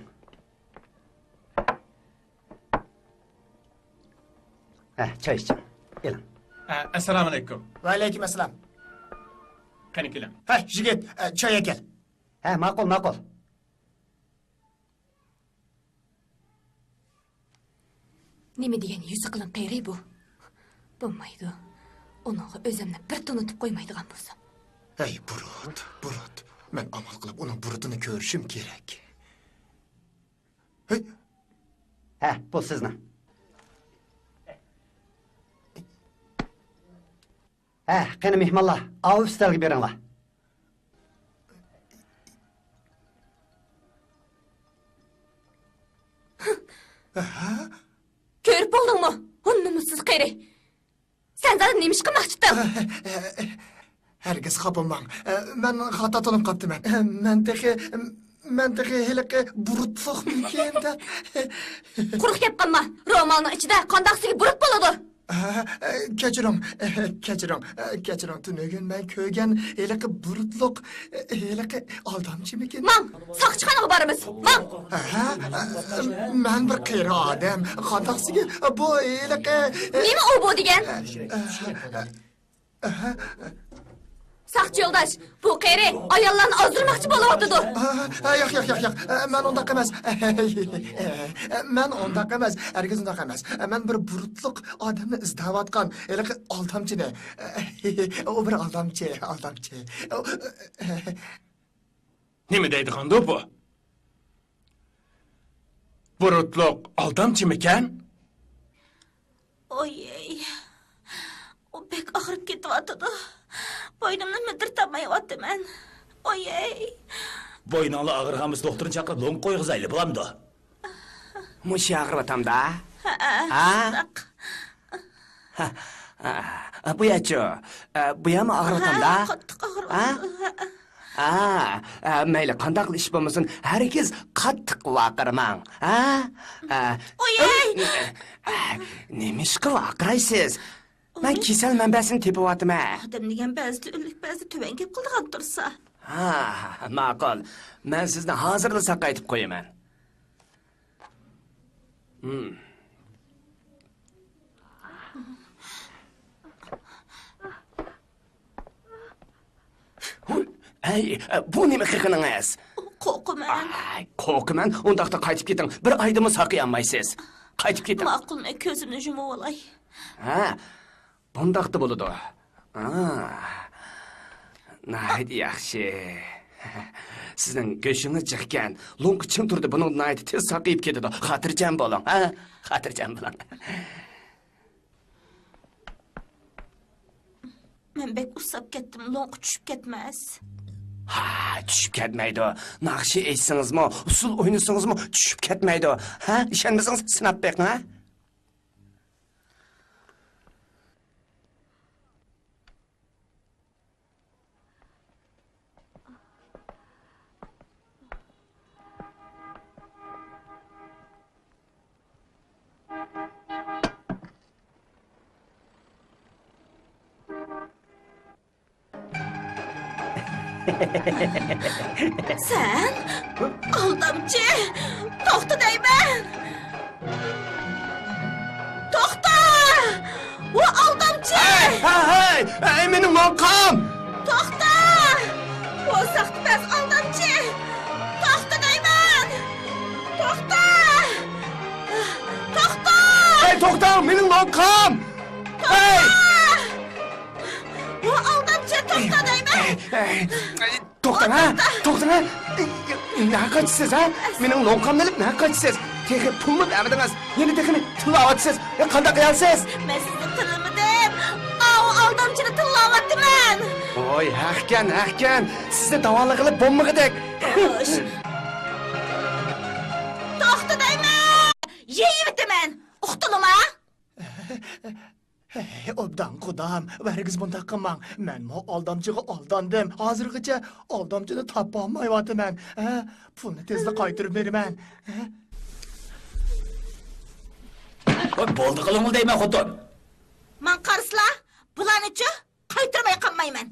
ھە، چاي ئىچىڭ. ئېلىڭ. ئە، ئەسسالامۇئەلەيكۇم. ۋەئەلەيكۇم ئەسسالام. قېنى، كېلىڭ. ھە، يىگىت، ئە، چاي ئەكەل. ھە، ماقۇل، ماقۇل. نېمە دېگەن يۈزى قېلىن قېرى بۇ؟ بولمايدۇ. ئۇنىڭغا ئۆزۈمنى بىر تونۇتۇپ قويمايدىغان بولسام. ھەي، بۇرۇت، بۇرۇت. مەن ئامال قىلىپ ئۇنىڭ بۇرۇتىنى كۆرۈشۈم كېرەك. ھەي! ھە، بۇ سىزنىڭ. ھە، قېنى مېھمانلار، ئاۋۇ ئۈستەلگە بېرىڭلار. كۆرۈپ بولدۇڭمۇ؟ ھۇ، نومۇسسىز قېرى. سەن زادى نېمە ئىش قىلماقچىتىڭ؟ ھەرگىز خاپىماڭ. مەن خاتا تونۇپ قاپتىمەن. مەن تېخى، مەن تېخى ھېلىقى بۇرۇتلۇقمىكىن دەپ. قۇرۇق گەپ قىلما. رومالنىڭ ئىچىدە قانداقسىگە بۇرۇت بولىدۇ؟ ھە، كەچۈرۈڭ، كەچۈرۈڭ، كەچۈرۈڭ. تۈنۈگۈن مەن كۆرگەن ھېلىقى بۇرۇتلۇق، ھېلىقى ئالدامچىمىكىن؟ ماڭ، ساقچىخانىغا بارىمىز. ماڭ! ھە، مەن بىر قېرى ئادەم. قانداقسىگە بۇ ھېلىقى... نېمە ئۇ بۇ دېگەن؟ ساقچى يولداش، بۇ قېرى ئاياللارنى ئازدۇرماقچى بولۇۋاتىدۇ. ھە، ھە، ياق، ياق، ياق، ياق. مەن ئۇنداق ئەمەس. مەن ئۇنداق ئەمەس. ھەرگىز ئۇنداق ئەمەس. مەن بىر بۇرۇتلۇق ئادەمنى ئىزدەۋاتقان ھېلىقى ئالدامچىنى. ئۇ بىر ئالدامچى، ئالدامچى. نېمە دەيدىغاندۇ بۇ؟ بۇرۇتلۇق ئالدامچىمىكەن؟ ئويەي، ئۇ بەك ئاغرىپ كېتىۋاتىدۇ. بوينۇمنى مىدىرلىتالمايۋاتىمەن. ئويەي. بوينۇڭلا ئاغرىغان بولسا دوختۇرنى چاقىرىپ لوڭقا قويغۇزايلى، بولامدۇ؟ مۇشۇ ئاغرىۋاتامدا. ھە، ھە؟ شۇنداق. ھە، بۇ يەچۇ؟ بۇ يەرمۇ ئاغرىۋاتامدا؟ ھە، قاتتىق ئاغرىۋاتىدۇ. ھە؟ ھە، ھە، مەيلى قانداقلا ئىش بولمىسۇن، ھەرگىز قاتتىق ۋارقىرىماڭ. ھە؟ ھە. ئويەي! ھە، نېمىشقا ۋارقىرايسىز؟ مەن كېسەل مەنبەسىنى تېپىۋاتىمەن. ئادەم دېگەن بەزىدە ئۆلۈك، بەزىدە تۆۋەن گەپ قىلىدىغان تۇرسا. ھا، ماقۇل. مەن سىزنى ھازىرلا ساقايتىپ قويىمەن. ھىم. ھۇي، ھەي، بۇ نېمە قىلغىنىڭىز؟ قورقىمەن. ئاي، قورقىمەن؟ ئۇنداقتا قايتىپ كېتىڭ. بىر ئايدىنمۇ ساقىيالمايسىز. قايتىپ كېتىڭ. ماقۇل، مەن كۆزۈمنى يۇمۇۋالاي. ھە، بۇنداقتا بولىدۇ. ئا، ناھايىتى ياخشى. سىزنىڭ گۆشىڭىز جىقكەن، لوڭقا چىڭ تۇرىدۇ، بۇنىڭ ناھايىتى تېز ساقىيىپ كېتىدۇ. خاتىرجەم بولۇڭ، ھە؟ خاتىرجەم بولۇڭ. مەن بەك ئۇسساپ كەتتىم، لوڭقا چۈشۈپ كەتمەس. ھا، چۈشۈپ كەتمەيدۇ. ناخشا ئېيتسىڭىزمۇ، ئۇسسۇل ئوينىسىڭىزمۇ چۈشۈپ كەتمەيدۇ. ھە؟ ئىشەنمىسىڭىز سىناپ بېقىڭ، ھە؟ سەن؟ ئالدامچى! توختا دەيمەن! توختا! ئۇ ئالدامچى! ھەي، ھەي، ھەي! ئەي، مېنىڭ لوڭقام! توختا! ئۇ ساختىپەز ئالدامچى! توختا دەيمەن! توختا! توختا! ھەي، توختاڭ، مېنىڭ لوڭقام! ھەي! ئۇ ئالدامچى، توختا دەيمەن! ئەي، ئەي، ئەي، توختاڭ، ھە؟ توختاڭ، ھە؟ نەگە قاچىسىز، ھە؟ مېنىڭ لوڭقامنى ئېلىپ نەگە قاچىسىز؟ تېخى پۇلمۇ بەرمىدىڭىز. يەنە تېخىنى تىللاۋاتىسىز. يا قانداق قىلىسىز؟ مەن سىزنى تىللىمىدىم. ئاۋۇ ئالدامچىنى تىللاۋاتىمەن. ۋوي، ھەقكەن، ھەقكەن. سىزنى داۋالىغىلى بولمىغۇدەك. خوش. توختا دەيمەن. يەيۋېتىمەن. ئۇقتۇڭلىما؟ ھەي، ئوبدان قۇدام، ھەرگىز بۇنداق قىلماڭ. مەنمۇ ئالدامچىغا ئالداندىم. ھازىرغىچە ئالدامچىنى تاپالمايۋاتىمەن. ھە، پۇلنى تېزلا قايتۇرۇپ بېرىمەن. ھە؟ ۋاي، بولدى قىلىڭلا دەيمەن، خوتۇن. ماڭا قارىسىلا، بۇلارنىچۇ قايتۇرماي قالمايمەن.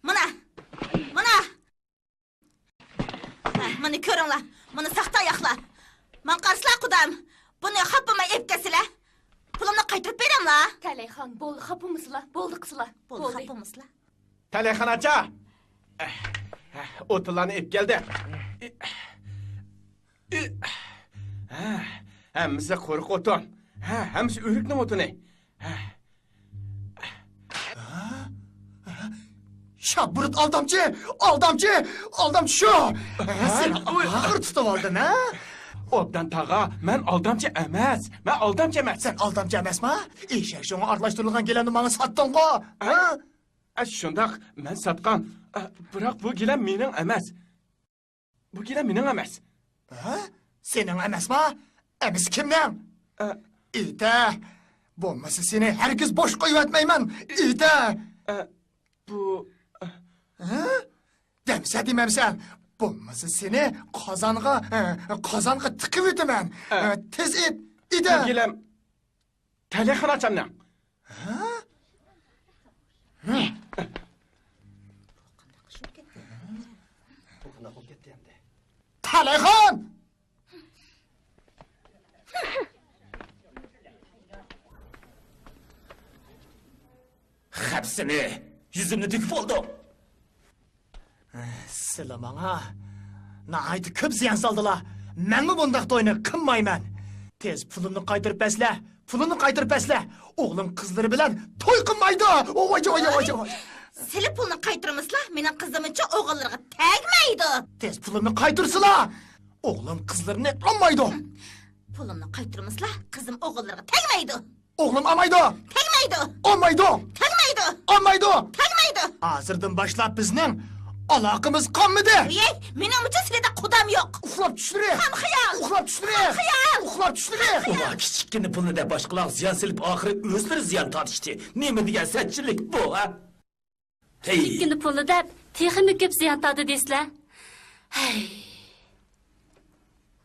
مانا، مانا. ھە، مانا كۆرۈڭلار، مانا ساختا ئاياغلار. ماڭا قارىسىلا، قۇدام. بۇنى خاپا بولماي ئېلىپ كەتسىلە. پۇلۇمنى قايتۇرۇپ بېرىڭلار. تەلەيخان، بولدى، خاپا بولمىسىلا. بولدى قىزىلا. بولدى، خاپا بولمىسىلا. تەلەيخان ئاچا! ئوتۇنلارنى ئېلىپ كەلدى. ھە، ھەممىسى قۇرۇق ئوتۇن. ھە، ھەممىسى ئۆرۈكنىڭ ئوتۇنى. ھە. شاپبۇرۇت ئالدامچى! ئالدامچى! ئالدامچى شۇ! سېنى ئاخىر تۇتۇۋالدىم، ھە؟ ئوبدان تاغا، مەن ئالدامچى ئەمەس. مەن ئالدامچى ئەمەس. سەن ئالدامچى ئەمەسما؟ ئېشەك شۇڭا ئارىلاشتۇرۇلغان گىلەمنى ماڭا ساتتىڭغۇ، ھە؟ ئە، شۇنداق، مەن ساتقان. ئە، بىراق بۇ گىلەم مېنىڭ ئەمەس. بۇ گىلەم مېنىڭ ئەمەس. ھە؟ سېنىڭ ئەمەسما؟ ئەمىسە كىمنىڭ؟ ئە. ئېيتە! بولمىسا سېنى ھەرگىز بوش قويۇۋەتمەيمەن. ئېيتە! ئە، بۇ، ئە. ھە؟ دەمسە دېمەمسەن. بولمىسا سېنى قازانغا، ئە، قازانغا تىقىۋېتىمەن. ئە. ئە، تېز ئېيت! ئېيتە! بۇ گىلەم تەلەيخان ئاچامنىڭ. ھە؟ تەلەيخان! خەپسىنى يۈزۈمنى تۆكۈپ بولدۇڭ. سىلە ماڭا ناھايىتى كۆپ زىيان سالدىلا. مەنمۇ بۇنداق توينى قىلمايمەن. تېز پۇلۇمنى قايتۇرۇپ بەرسىلە، پۇلۇمنى قايتۇرۇپ بەرسىلە. ئوغلۇم قىزلىرى بىلەن توي قىلمايدۇ. ۋاي، ۋاي، ۋاي، ۋاي. سىلە پۇلنى قايتۇرمىسىلا، مېنىڭ قىزىمچۇ ئوغۇللىرىغا تەگمەيدۇ. تېز پۇلۇمنى قايتۇرسىلا. ئوغلۇم قىزلىرىنى ئالمايدۇ. پۇلۇمنى قايتۇرمىسىلا، قىزىم ئوغۇللىرىغا تەگمەيدۇ. ئوغلۇم ئالمايدۇ. تەگمەيدۇ. ئالمايدۇ. تەگمەيدۇ. ئالمايدۇ. تەگمەيدۇ. ھازىردىن باشلاپ بىزنىڭ ئالاقىمىز قالمىدى. ۋىي، مېنىڭمۇچۇ سىلىدە قۇدام يوق. ئۇخلاپ چۈشلىرى. خام خىيال. ئۇخلاپ چۈشلىرى. خام خىيال. ئۇخلاپ چۈشلىرى. ئۇلار كىچىككىنە پۇلنى دەپ باشقىلارغا زىيان سېلىپ، ئاخىرى ئۆزلىرى زىيان تارتىشتى. نېمە دېگەن سەتچىلىك بۇ، ھە؟ ھەي! كىچىككىنە پۇلنى دەپ، تېخىمۇ كۆپ زىيان تارتىدۇ دەيسىلەر. ھەي.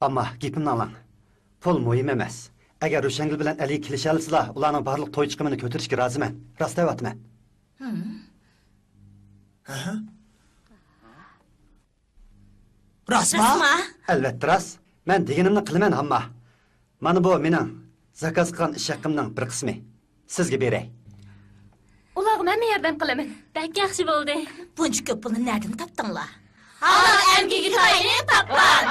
ئامما، گېپىمنى ئاڭلاڭ. پۇل مۇھىم ئەمەس. ئەگەر روشەنگۈل بىلەن ئەلى كېلىشەلىسىلا، ئۇلارنىڭ بارلىق توي چىقىمىنى كۆتۈرۈشكە رازىمەن. راست دەۋاتىمەن. ھە؟ راستما؟ راستما؟ ئەلۋەتتە راست. مەن دېگىنىمنى قىلىمەن، ئامما. مانا بۇ مېنىڭ زاكاز قىلغان ئىش ھەققىمنىڭ بىر قىسمى. سىزگە بېرەي. ئۇلارغا مەنمۇ ياردەم قىلىمەن. بەك ياخشى بولدى. بۇنچە كۆپ پۇلنى نەدىن تاپتىڭلار؟ ھالال ئەمگىكى تايىنى تاپقان.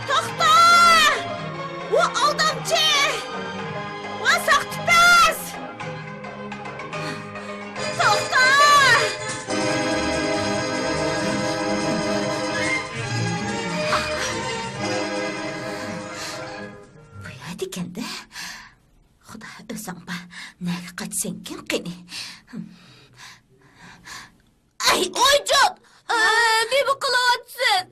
توختا! ئۇ ئالدامچى! ئۇ ساختىپەز! توختا! بۇ يەردىكەن-دە. خۇدا ئۆزۈڭ بار. نەگە قاچىسەنكىن قېنى؟ ئەي، ئويجان! ئە، نېمە قىلىۋاتىسەن؟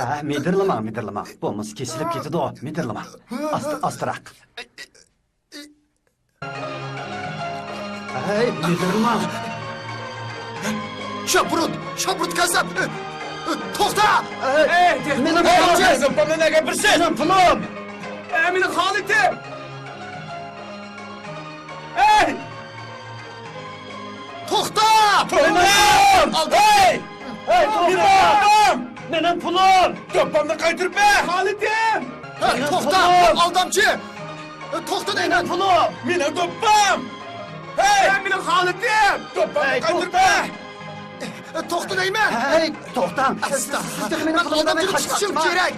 ھە، مىدىرلىماڭ، مىدىرلىماڭ. بولمىسا كېسىلىپ كېتىدۇ. مىدىرلىماڭ. ئاستا، ئاستىراق. ھەي، مىدىرلىماڭ. شاپۇرۇت، شاپۇرۇت كاسساپ! توختا! ھەي، مېنىڭ پۇلۇم! مېنىڭ پۇلۇم! مېنىڭ خالىتىم! ھەي! توختا! پۇلۇم! ھەي! ھەي، توختا! مېنىڭ پۇلۇم! مېنىڭ پۇلۇم! دوپپامنى قايتۇرۇپ بەر! خالىتىم! ھە، توختا! ئالدامچى! توختا دەيمەن! مېنىڭ پۇلۇم! مېنىڭ دوپپام! ھەي! مېنىڭ خالىتىم! دوپپامنى قايتۇرۇپ بەر! توختا دەيمەن! ھەي، توختاڭ! سىز تېخى مېنىڭ پۇلۇمنى بەرمەي قاچىۋاتسىڭىز! كېرەك!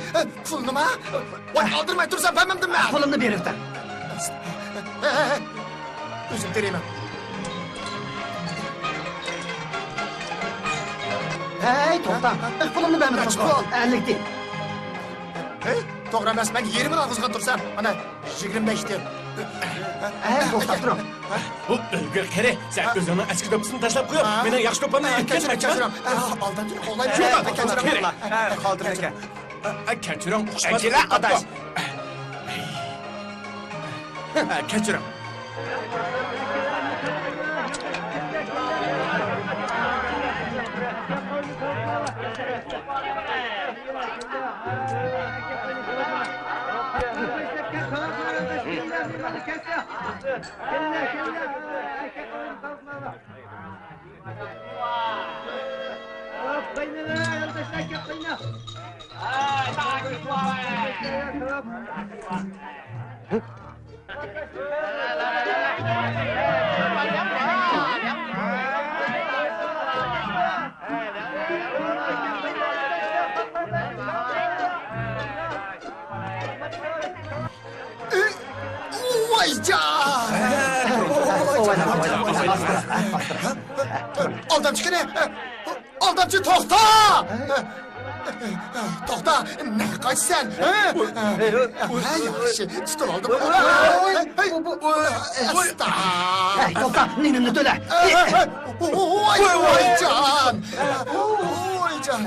پۇلنىما؟ ۋاي، ئالدىرىماي تۇرسام بەرمەمدىممەن! پۇلۇمنى بېرىۋېتىڭ! ھەي، ھەي، ھەي! ئۆزۈم تېرەيمەن. ھەي، توختاڭ! پۇلۇمنى بەرمىدىڭىزغۇ؟ ئەللىك تىيىن. ھەي، توغرا ئەمەس، مەن يېرىمىنى ئالغۇزغان تۇرسام، مانا، يىگىرمە بەش تىيىن. ھەي، توختاپ تۇرۇڭ. بۇ ئۆلگۈر قېرى، سەن ئۆزۈڭنىڭ ئەسكى دوپپىسىنى تاشلاپ قويۇپ، مېنىڭ ياخشى دوپپامنى ئېلىپ كەتمەكچىمۇ؟ ئالدامچى قولايمەن. كەچۈرۈڭ، كەچۈرۈڭ. كەچۈرۈڭ، ئۇقۇشماس. كەچۈرۈڭ، ئاداش. كەچۈرۈڭ. ۋايجان! ئالدامچى قېنى! ئالدامچى، توختا! توختا، نەگە قاچىسەن؟ ھە؟ ھە، ياخشى، تۇتۇۋالدىم. ئەستا! ھەي، توختا، نېنىمنى تۆلە! ۋاي، ۋايجان! ۋايجان!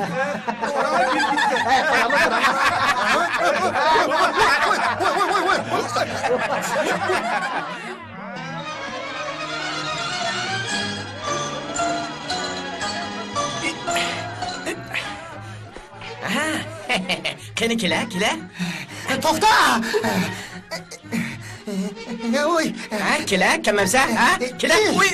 قېنى، كېلە، كېلە. توختا! ھە، كېلە، كەلمەمسە، ھە؟ كېلە. ئۇي.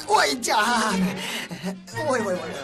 ۋايجان! ۋاي، ۋاي، ۋاي، ۋاي.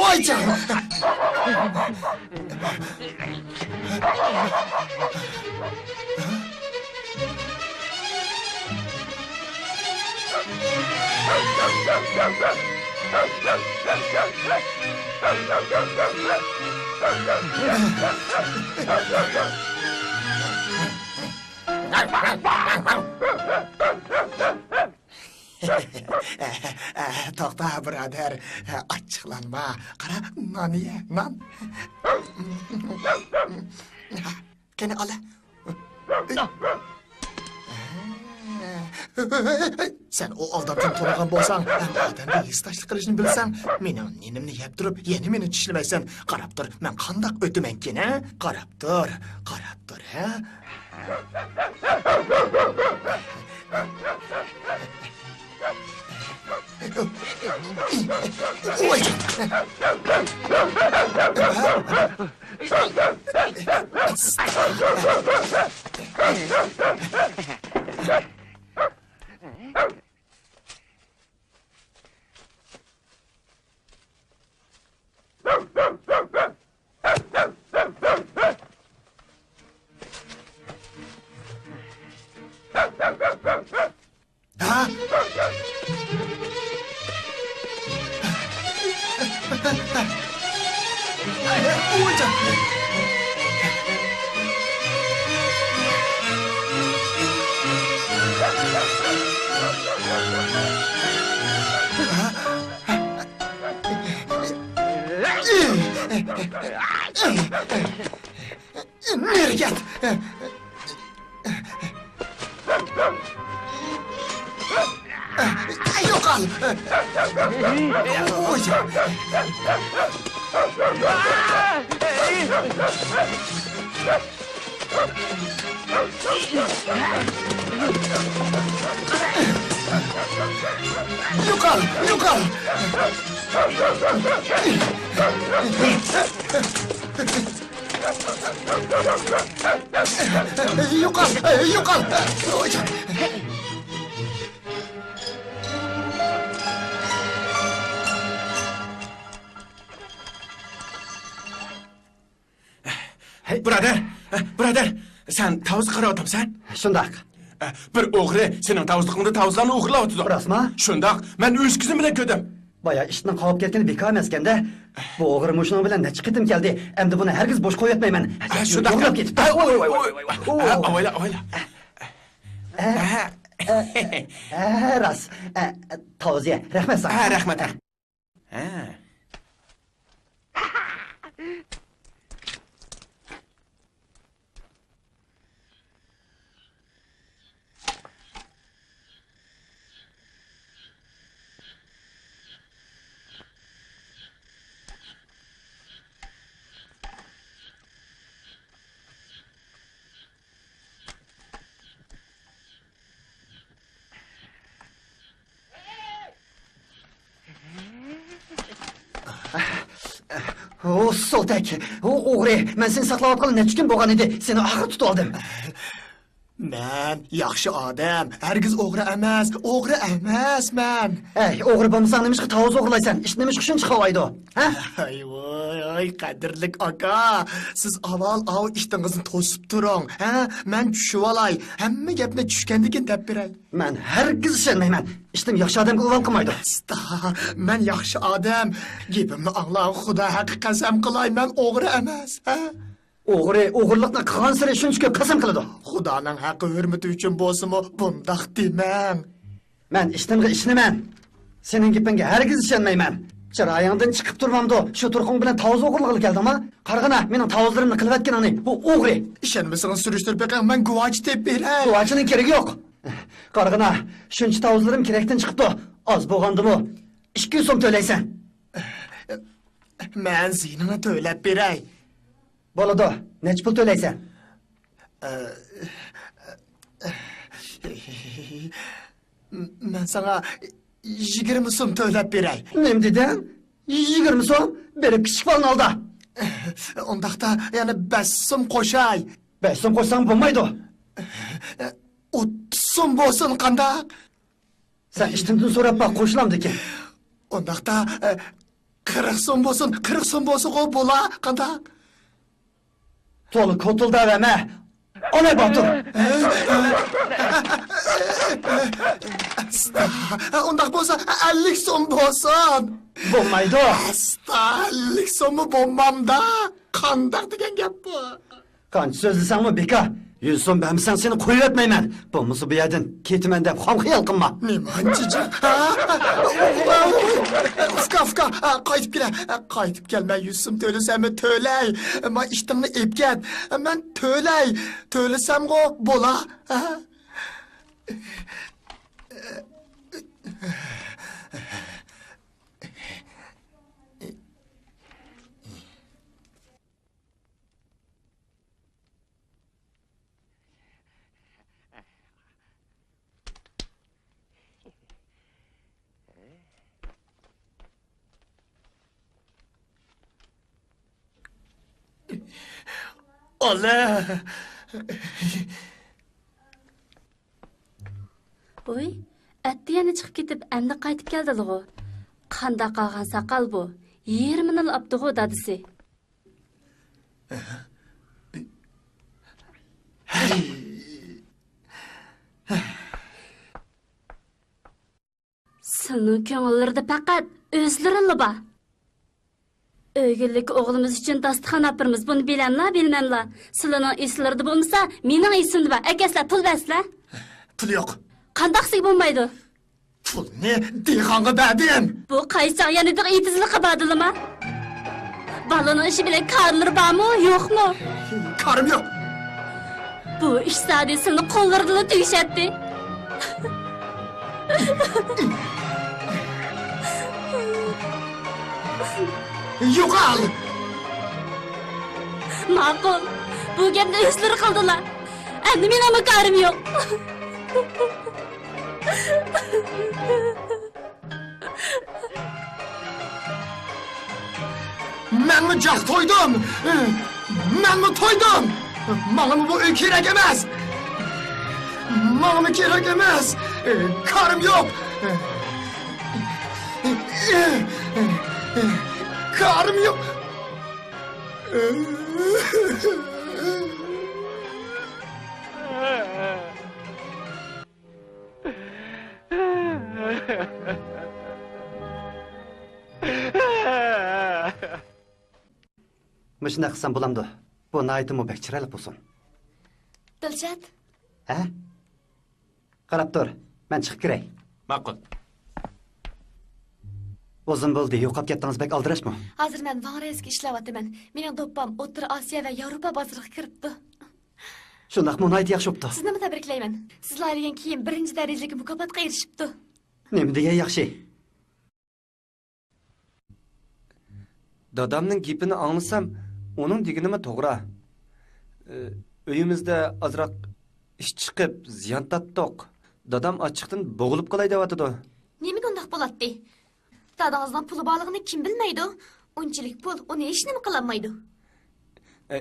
ۋايجان! توختا، بۇرادەر، ئاچچىقلانما. قارا، نان يە، نان. قېنى، ئالا. سەن ئۇ ئالدامچىنى تونۇغان بولساڭ، ھەم ئادەمگە ھېسداشلىق قىلىشنى بىلسەڭ، مېنىڭ نېنىمنى يەپ تۇرۇپ، يەنە مېنى چىشلىمەيسەن؟ قاراپ تۇر، مەن قانداق ئۆتىمەنكىن، ھە؟ قاراپ تۇر، قاراپ تۇر، ھە؟ ھە؟ نېرىگە كەت؟ يوقال! يوقال! يوقال! يوقال! يوقال! بۇرادەر، بۇرادەر، سەن تاۋۇزغا قاراۋاتامسەن؟ شۇنداق. بىر ئوغرى سېنىڭ تاۋۇزلۇقۇڭدا تاۋۇزلارنى ئوغرىلاۋاتىدۇ. راستما؟ شۇنداق، مەن ئۆز كۆزۈم بىلەن كۆردۈم. بايا ئىشتىنىڭ قاۋاپ كەتكىنى بىكار ئەمەسكەندە. بۇ ئوغرى مۇشۇنىڭ بىلەن نەچچە قېتىم كەلدى. ئەمدى بۇنى ھەرگىز بوش قويۇۋەتمەيمەن. ھە، شۇنداق. يوقلاپ كېتىپتۇ. ھە، ۋاي، ۋاي، ۋاي، ۋاي، ۋاي. ھە، ئاۋايلا، ئاۋايلا. ھە، ھە، ھە، راست. ھە، تاۋۇزى، رەھمەت ساڭا. ھە، رەھمەت، رەھمەت. ھە. ئۇ سولتەك، ئۇ ئوغرى، مەن سېنى ساقلاۋاتقىلى نەچچە كۈن بولغان ئىدى، سېنى ئاخىرى تۇتۇۋالدىم. مەن ياخشى ئادەم، ھەرگىز ئوغرى ئەمەس، ئوغرى ئەمەسمەن. ئەي، ئوغرى بولمىساڭ نېمىشقا تاۋۇز ئوغرىلايسەن؟ ئىش نېمىشقا شۇنچە قاۋايدۇ، ھە؟ ئاي ۋاي، قەدىرلىك ئاكا، سىز ئاۋۋال ئاۋۇ ئىشتىڭىزنى توسۇپ تۇرۇڭ، ھە؟ مەن چۈشۈۋالاي، ھەممە گەپنى چۈشكەندىن كېيىن دەپ بېرەي. مەن ھەرگىز ئىشەنمەيمەن. ئىشتىن ياخشى ئادەمگە ئۇۋال قىلمايدۇ. ئاستا، مەن ياخشى ئادەم. گېپىمنى ئاڭلاڭ، خۇدا ھەققى قەسەم قىلاي، مەن ئوغرى ئەمەس، ھە؟ ئوغرى ئوغرىلىقنى قىلغانسېرى شۇنچە كۆپ قەسەم قىلىدۇ. خۇدانىڭ ھەققى ھۆرمىتى ئۈچۈن بولسىمۇ بۇنداق دېمەڭ. مەن ئىشتىنغا ئىشىنىمەن. سېنىڭ گېپىڭگە ھەرگىز ئىشەنمەيمەن. چىرايىڭدىن چىقىپ تۇرمامدۇ، شۇ تۇرقۇڭ بىلەن تاۋۇز ئوغرىلىغىلى كەلدىڭما؟ قارىغىنا، مېنىڭ تاۋۇزلىرىمنى قىلىۋەتكىنىڭنى، بۇ ئوغرى. ئىشەنمىسىڭىز سۈرۈشتۈرۈپ بېقىڭ، مەن گۇۋاچى تېپىپ بېرەي. گۇۋاچىنىڭ كېرىكى يوق. قارىغىنا، شۇنچە تاۋۇزلىرىم كېرەكتىن چىقىپتۇ. ئاز بولغاندىمۇ ئىككى يۈز سوم تۆلەيسەن. مەن زىيىنىڭنى تۆلەپ بېرەي. بولىدۇ. نەچچە پۇل تۆلەيسەن؟ مەن ساڭا يىگىرمە سوم تۆلەپ بېرەي. نېمە دېدىڭ؟ يىگىرمە سوم؟ بېرىپ كىچىك بالىنى ئالدا. ئۇنداقتا يەنە بەش سوم قوشاي. بەش سوم قوشساڭ بولمايدۇ. ئوتتۇز سوم بولسۇن، قانداق؟ سەن ئىشتىندىن سوراپ باق، قوشۇلامدىكىن. ئۇنداقتا، ئە، قىرىق سوم بولسۇن، قىرىق سوم بولسىغۇ بولا، قانداق؟ تولا كوتۇلداۋەرمە. ئانا باتۇر. ئۇنداق بولسا، ئەللىك سوم بولسۇن. بولمايدۇ. ئەللىك سوممۇ بولمامدا؟ قانداق دېگەن گەپ بۇ؟ قانچە سۆزلىسەڭمۇ بىكار. يۈز سوم بەرمىسەڭ سېنى قويۇۋەتمەيمەن. بولمىسا بۇ يەردىن كېتىمەن دەپ خام خىيال قىلما. نېمانچە جىق، ھە؟ ئۇكا، ئۇكا، قايتىپ كېلە. قايتىپ كەل، مەن يۈز سوم تۆلىسەممۇ تۆلەي. مانا ئىشتىڭنى ئېلىپ كەت. مەن تۆلەي. تۆلىسەمغۇ بولا، ھە؟ ئالە! ۋوي، ئەتتە يەنە چىقىپ كېتىپ، ئەمدى قايتىپ كەلدىلىغۇ. قانداق قالغان ساقال بۇ؟ يېرىمىنىلا ئاپتىغۇ دادىسى. سىلىنىڭ كۆڭۈللىرىدە پەقەت ئۆزلىرىلا بار. ئۆگۈنلۈك ئوغلىمىز ئۈچۈن داستىخان ئاپىرىمىز، بۇنى بىلەملا، بىلمەملا. سىلىنىڭ ئېسىلىرىدا بولمىسا، مېنىڭ ئېسىمدە بار. ئەكەلسىلە، پۇل بەرسىلە. پۇل يوق. قانداقسىگە بولمايدۇ؟ پۇلنى دېھقانغا بەردىم. بۇ قايسى چاغ يەنە دېغ ئېتىزلىققا باردىلىما؟ بالىنىڭ ئىشى بىلەن كارلىرى بارمۇ، يوقمۇ؟ كارىم يوق. بۇ ئىش زادى سىلىنىڭ قوللىرىدىلا تۈگىشەتتى. يوقال! ماقۇل، بۇ گەپنى ئۆزلىرى قىلدىلا. ئەمدى مېنىڭمۇ كارىم يوق. مەنمۇ جاق تويدۇم. مەنمۇ تويدۇم. ماڭىمۇ بۇ ئۆي كېرەك ئەمەس. ماڭىمۇ كېرەك ئەمەس. كارىم يوق. كارىم يوق. مۇشۇنداق قىلسام بولامدۇ؟ بۇ ناھايىتىمۇ بەك چىرايلىق بولسۇن. دىلشات. ھە؟ قاراپ تۇر، مەن چىقىپ كىرەي. ماقۇل. ئۇزۇن بولدى، يوقاپ كەتتىڭىز، بەك ئالدىراشمۇ؟ ھازىر مەن ۋاڭ رەيسكە ئىشلەۋاتىمەن. مېنىڭ دوپپام ئوتتۇرا ئاسىيا ۋە ياۋروپا بازىرىغا كىرىپتۇ. شۇنداقمۇ؟ ناھايىتى ياخشى بوپتۇ. سىزنىمۇ تەبرىكلەيمەن. سىز لايىھەلىگەن كىيىم بىرىنچى دەرىجىلىك مۇكاپاتقا ئېرىشىپتۇ. نېمە دېگەن ياخشى! دادامنىڭ گېپىنى ئاڭلىسام، ئۇنىڭ دېگىنىمۇ توغرا. ئۆ-، ئۆيىمىزدە ئازراق ئىش چىقىپ، زىيان تارتتۇق. دادام ئاچچىقتىن بوغۇلۇپ قالاي دەۋاتىدۇ. نېمىگە ئۇنداق بولاتتى؟ دادىڭىزنىڭ پۇلى بارلىقىنى كىم بىلمەيدۇ؟ ئۇنچىلىك پۇل ئۇنى ھېچنېمە قىلالمايدۇ. ئە،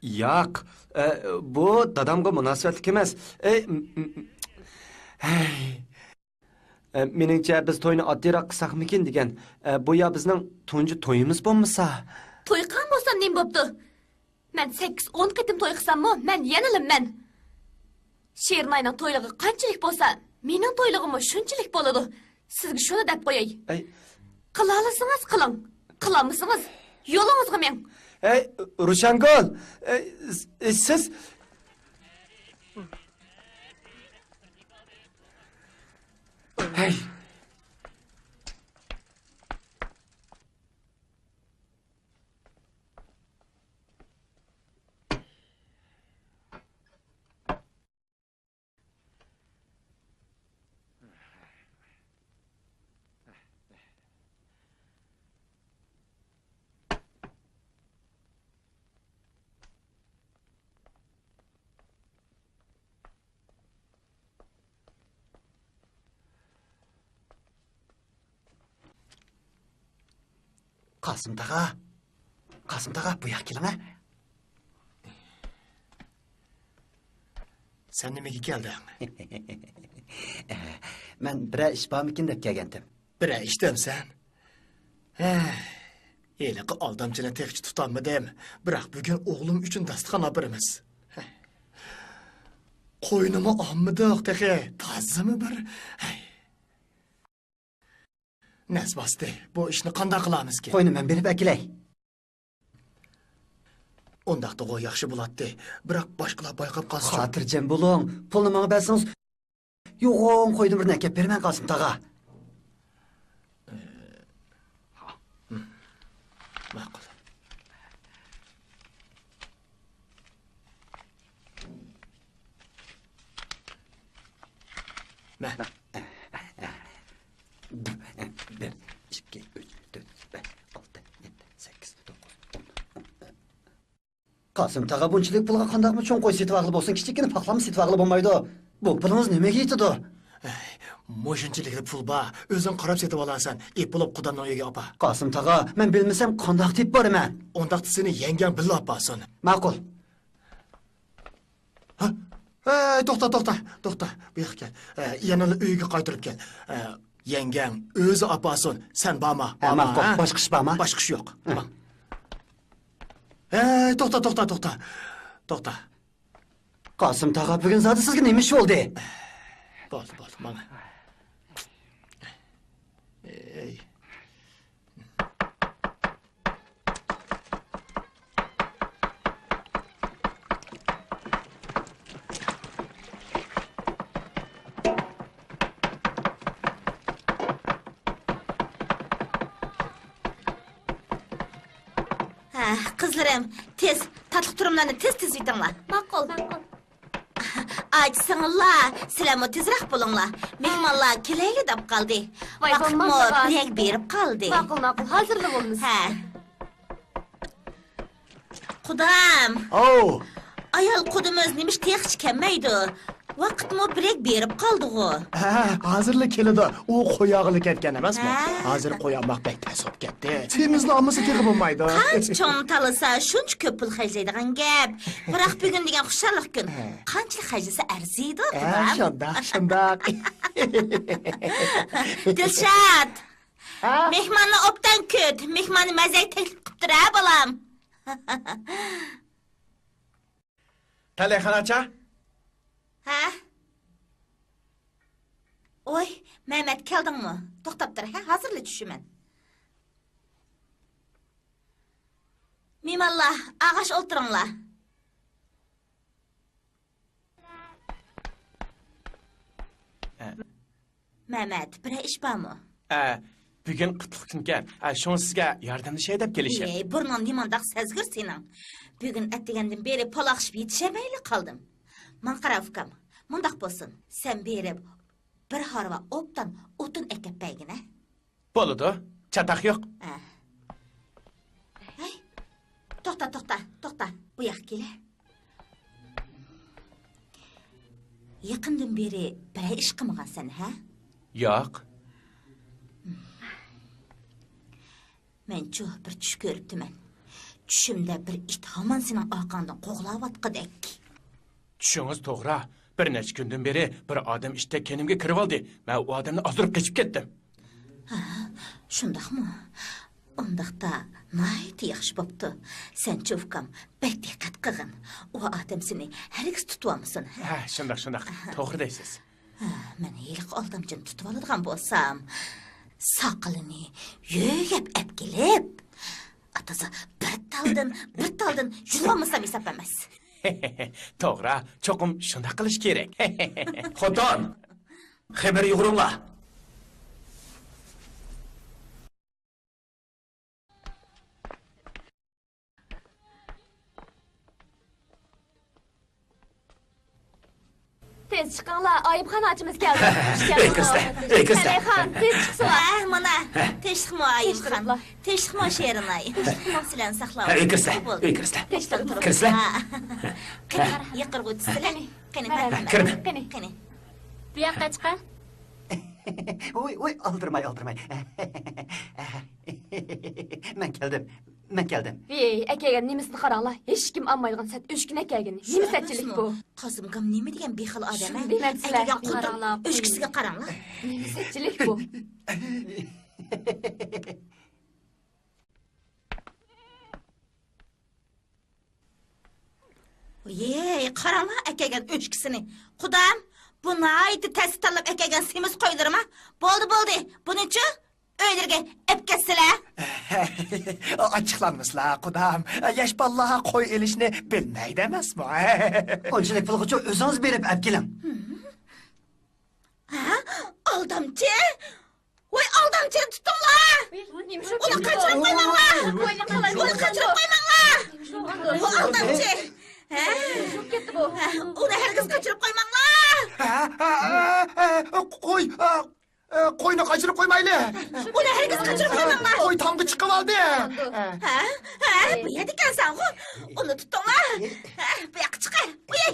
ياق، ئە، بۇ دادامغا مۇناسىۋەتلىك ئەمەس. ئەي، م-، م-، م-، ھەي. ئە، مېنىڭچە، بىز توينى ئاددىيراق قىلساقمىكىن دېگەن. ئە، بۇ يا بىزنىڭ تۇنجى تويىمىز بولمىسا. توي قىلغان بولسام نېمە بوپتۇ؟ مەن سەككىز، ئون قېتىم توي قىلساممۇ، مەن يەنىلا مەن. شېرىناينىڭ تويلۇقى قانچىلىك بولسا، مېنىڭ تويلۇقىمۇ شۇنچىلىك بولىدۇ. سىزگە شۇنى دەپ قوياي. ئەي. قىلالىسىڭىز قىلىڭ، قىلالمىسىڭىز يولىڭىزغا مېڭىڭ. ئەي، روشەنگۈل، ئەي، س-، سىز. ھەي. قاسىم تاغا، قاسىم تاغا، بۇ ياققا كېلىڭە. سەن نېمىگە كەلدىڭ؟ مەن بىرەر ئىش بارمىكىن دەپ كەلگەنتىم. بىرەر ئىش دەمسەن؟ ھە، ھېلىقى ئالدامچىنى تېخىچە تۇتالمىدىم. بىراق بۈگۈن ئوغلۇم ئۈچۈن داستىخان ئاپىرىمىز. قوينىمۇ ئالمىدۇق تېخى. تازىمۇ بىر. ھەي. نەس باستى. بۇ ئىشنى قانداق قىلارمىزكىن؟ قوينى مەن بېرىپ ئەكېلەي. ئۇنداقتىغۇ ياخشى بولاتتى. بىراق باشقىلار بايقاپ قالسىچۇ. خاتىرجەم بولۇڭ. پۇلنى ماڭا بەرسىڭىز، يوغان قويدىن بىرنى ئەكەپ بېرىمەن، قاسىم تاغا. ماقۇل. مە. بىر، ئىككى، ئۈچ، تۆت، بەش، ئالتە، يەتتە، سەككىز، توققۇز، ئون. قاسىم تاغا، بۇنچىلىك پۇلغا قانداقمۇ چوڭ قوي سېتىۋالغىلى بولسۇن، كىچىككىنە پاقلاممۇ سېتىۋالغىلى بولمايدۇ. بۇ پۇلىڭىز نېمىگە يېتىدۇ؟ ئەي، مۇشۇنچىلىكلا پۇل بار، ئۆزۈڭ قاراپ سېتىۋالارسەن. ئېپ بولۇپ قۇدامنىڭ ئۆيىگە ئاپار. قاسىم تاغا، مەن بىلمىسەم قانداق تېپىپ بارىمەن؟ ئۇنداقتا سېنى يەڭگەڭ بىللە ئاپارسۇن. ماقۇل. ھە؟ ھەي، توختا، توختا، توختا. بۇ ياققا كەل. ئە، يەنىلا ئۆيگە قايتۇرۇپ كەل. ئە، يەڭگەڭ ئۆزى ئاپارسۇن. سەن بارما؟ ھە، بارما، ماقۇل. ھە؟ باشقا ئىش بارما؟ باشقا ئىش يوق. ھە. ماڭ. ھەي، توختا، توختا، توختا. توختا. قاسىم تاغا، بۈگۈن زادى سىزگە نېمە ئىش بولدى؟ بولدى، بولدى، ماڭا. ئەي. قىزلىرىم، تېز، تاتلىق تۇرۇملارنى تېز تىزىۋېتىڭلار. ماقۇل. ئاچا سىڭىللار، سىلەرمۇ تېزرەك بولۇڭلار. مېھمانلار كېلەيلى دەپ قالدى. ۋاي، ۋاقىتمۇ بولمامدۇ، بىرەك بېرىپ قالدى. ماقۇل، ماقۇل، ھازىرلا بولىمىز. ھە. قۇدام. ئاۋۇ. ئايال قۇدىمىز نېمىش تېخىچە كەلمەيدۇ؟ ۋاقىتمۇ بىرەك بېرىپ قالدىغۇ. ھە، ھازىرلا كېلىدۇ. ئۇ قوياغىلى كەتكەن ئەمەسمۇ؟ ھە. ھازىر قويالماق بەك تەس بولۇپ كەتتى. سېمىزلا ئالمىسا تېخى بولمايدۇ. قانچە چوڭ تالىسا، شۇنچە كۆپ پۇل خەجلەيدىغان گەپ. بىراق بۈگۈن دېگەن خۇشاللىق كۈن. ھە. قانچىلىك خەجلىسە ئەرزىيدۇ، ھە، قۇدام. شۇنداق، شۇنداق. دىلشات. ھە؟ مېھماننى ئوبدان كۈت. مېھماننى مەزەي تەكلىپ قىپتۇر ھە، بالام. تەلەيخان ئاچا. ھە؟ ۋوي، مەمەت، كەلدىڭمۇ؟ توختاپ تۇر ھە، ھازىرلا چۈشىمەن. مېھمانلار، ئاغاش ئولتۇرۇڭلار. ھە. مەمەت، بىرەر ئىش بارمۇ؟ ئە، بۈگۈن قۇتلۇق كۈنكەن. ئە، شۇڭا سىزگە ياردەملىشەي دەپ كېلىشىم. ئەي، بۇرنۇڭ نېمانداق سەزگۈر سېنىڭ؟ بۈگۈن ئەتىگەندىن بېرى پالاقشىپ يېتىشەلمەيلا قالدىم. ماڭا قارا، ئۇكام. مۇنداق بولسۇن، سەن بېرىپ بىر ھارۋا ئوبدان ئوتۇن ئەكەپ بەرگىنە. بولىدۇ، چاتاق يوق. ھە. ھەي، توختا، توختا، توختا. بۇ ياققا كېلە. يېقىندىن بېرى بىرەر ئىش قىلمىغانسەن، ھە؟ ياق. مەنچۇ بىر چۈش كۆرۈپتىمەن. چۈشۈمدە بىر ئىت ھامان سېنىڭ ئارقاڭدىن قوغلاۋاتقۇدەك. چۈشىڭىز توغرا. بىر نەچچە كۈندىن بېرى بىر ئادەم ئىتتەك كەينىمگە كىرىۋالدى. مەن ئۇ ئادەمنى ئازدۇرۇپ قېچىپ كەتتىم. ھە، شۇنداقمۇ؟ ئۇنداقتا ناھايىتى ياخشى بوپتۇ. سەنچۇ ئۇكام، بەك دىققەت قىلغىن. ئۇ ئادەم سېنى ھەرگىز تۇتۇۋالمىسۇن، ھە؟ ھە، شۇنداق، شۇنداق. توغرا دەيسىز. ھە، مەن ھېلىقى ئالدامچىنى تۇتۇۋالىدىغان بولسام، ساقىلىنى يۆگەپ ئەپ كېلىپ، ئاتىسى بىر تالدىن، بىر تالدىن يۇلۇۋالمىسام ھېساب ئەمەس. توغرا، چوقۇم شۇنداق قىلىش كېرەك. خوتۇن، خېمىر يۇغۇرۇڭلار. تېز چىقىڭلار، ئايۇبخان ئاچىمىز كەلدى. ئۆي كىرسە، ئۆي كىرسە. تەلەيخان، تېز چىقسىلا. ھە، مانا، تىنچلىقمۇ ئايۇبخان؟ تىنچلىقمۇ شېرىنئاي؟ تىنچلىقمۇ؟ سىلەرنى ساقلاۋاتىمىز. ئۆي كىرسە، بولدى. ئۆي كىرسە. تىنچلىق تۇرۇڭ. كىرسىلە. ھە. قېنى، يېقىرغۇ تۈسسىلە. قېنى، مەرھەمەت. كىرمە. قېنى. قېنى. بۇ ياققا چىقىڭ. ۋوي، ۋوي، ئالدىرىماي، ئالدىرىماي. مەن كەلدىم، مەن كەلدىم. ھېي، ئەكەلگەن نېمىسىنى قاراڭلار، ھېچكىم ئالمايدىغان سەت ئۆچكىنى ئەكەلگەن. نېمە سەتچىلىك بۇ؟ قاسىم ئۇكام نېمە دېگەن بىخەل ئادەم، ھە؟ شۇندىمەن سىلەر. ئەكەلگەن قۇدۇق ئۆچكىسىگە قاراڭلار. نېمە سەتچىلىك بۇ؟ ۋىي، قاراڭلار ئەكەلگەن ئۆچكىسىنى. قۇدام، بۇ ناھايىتى تەستە تاللاپ ئەكەلگەن سېمىز قويلىرىما؟ بولدى، بولدى، بۇنىچۇ ئۆيلىرىگە ئەپ كەتسىلە. ئاچچىقلانمىسىلا، قۇدام. ياش بالىلار قوي ئېلىشنى بىلمەيدۇ ئەمەسمۇ؟ ئۇنچىلىك پۇلغىچۇ ئۆزىڭىز بېرىپ ئەپ كېلىڭ. ھە؟ ئالدامچى؟ ۋاي، ئالدامچىنى تۇتۇڭلار! ئۇنى قاچۇرۇپ قويماڭلار! ئۇنى قاچۇرۇپ قويماڭلار! بۇ ئالدامچى! ھە؟ ھە، ئۇنى ھەرگىز قاچۇرۇپ قويماڭلار! ھە، ھە، ھە، ھە، قوي، ھە، ھە، قوينى قاچۇرۇپ قويمايلى! ئۇنى ھەرگىز قاچۇرۇپ قويماڭلار! قوي تامغا چىقىۋالدى! ھە؟ ھە؟ بۇ يەردە ئىكەنسەنغۇ! ئۇنى تۇتۇڭلار! ھە، بۇ ياققا چىقار! ئۇي!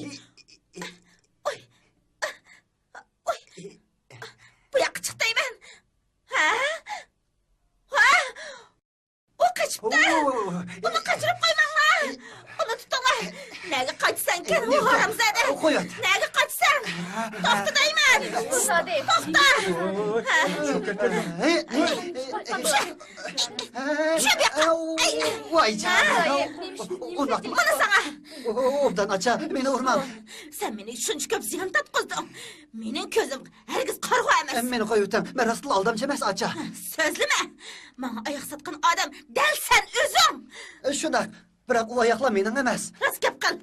ئۇي! ئۇي! بۇ ياققا چىق دەيمەن! ھە؟ ھە؟ ئۇ قېچىپتۇ! ئۇنى قاچۇرۇپ قويماڭلار! ئۇنى تۇتۇڭلار! نەگە قاچىسەنكەن، ھۇ ھارامزادە! نەگە قاچىسەن؟ توختا دەيمەن! توختا! ھە؟ چۈشە بۇ ياققا! ۋاي جان! مانا ساڭا! ئوبدان ئاچا، مېنى ئۇرماڭ! سەن مېنى شۇنچە كۆپ زىيان تارتقۇزدۇڭ! مېنىڭ كۆزۈم ھەرگىز قارىغۇ ئەمەس! مېنى قويۇۋېتىڭ، مەن راستلا ئالدامچى ئەمەس، ئاچا. سۆزلىمە! ماڭا ئاياق ساتقان ئادەم دەل سەن ئۆزۈڭ! شۇنداق، بىراق ئۇ ئاياقلار مېنىڭ ئەمەس. راست گەپ قىل!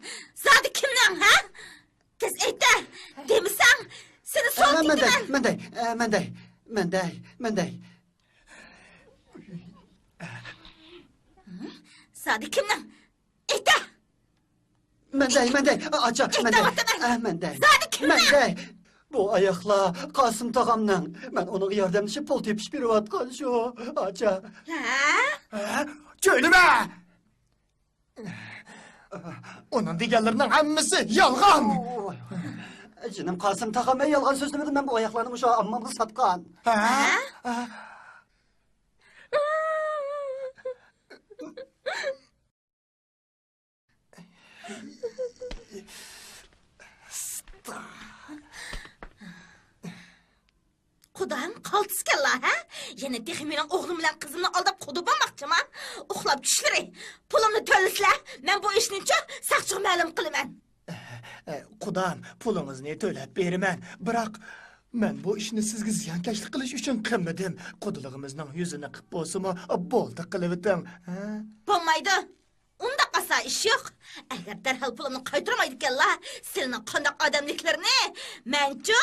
زادى كىمنىڭ، ھە؟ تېز ئېيت-دە! دېمىسەڭ، سېنى سوقۇپ كېتىمەن! مەن دەي، مەن دەي، مەن دەي، مەن دەي. زادى كىمنىڭ؟ ئېيتە! مەن دەي، مەن دەي، ئاچا، مەن دەي. ئېيتە! ئە، مەن دەي. زادى كىمنىڭ؟ مەن دەي. بۇ ئاياقلار قاسىم تاغامنىڭ. مەن ئۇنىڭغا ياردەملىشىپ پۇل تېپىش بېرىۋاتقان شۇ، ئاچا. ھە؟ ھە؟ چۆلىمە! ئۇنىڭ دېگەنلىرىنىڭ ھەممىسى يالغان! جېنىم قاسىم تاغام، مەن يالغان سۆزلىمىدىم، مەن بۇ ئاياقلارنى مۇشۇ ئاممامغا ساتقان. ھە؟ ھە؟ قۇدام قالتىسكەنلا، ھە؟ يەنە تېخى مېنىڭ ئوغلۇم بىلەن قىزىمنى ئالداپ قۇدا بولماقچىما؟ ئۇخلاپ چۈشلىرى. پۇلۇمنى تۆلىسىلە، مەن بۇ ئىشنىچۇ ساقچىغا مەلۇم قىلىمەن. ئە، قۇدام، پۇلىڭىزنى تۆلەپ بېرىمەن. بىراق، مەن بۇ ئىشنى سىزگە زىيانكەشلىك قىلىش ئۈچۈن قىلمىدىم. قۇدىلىقىمىزنىڭ يۈزىنى قىپ بولسىمۇ، بولدى قىلىۋېتىڭ. ھە؟ بولمايدۇ. ئۇنداق ئاسان ئىش يوق. ئەگەر دەرھال پۇلۇمنى قايتۇرمايدىكەنلا، سىلىنىڭ قانداق ئادەملىكلىرىنى مەنچۇ.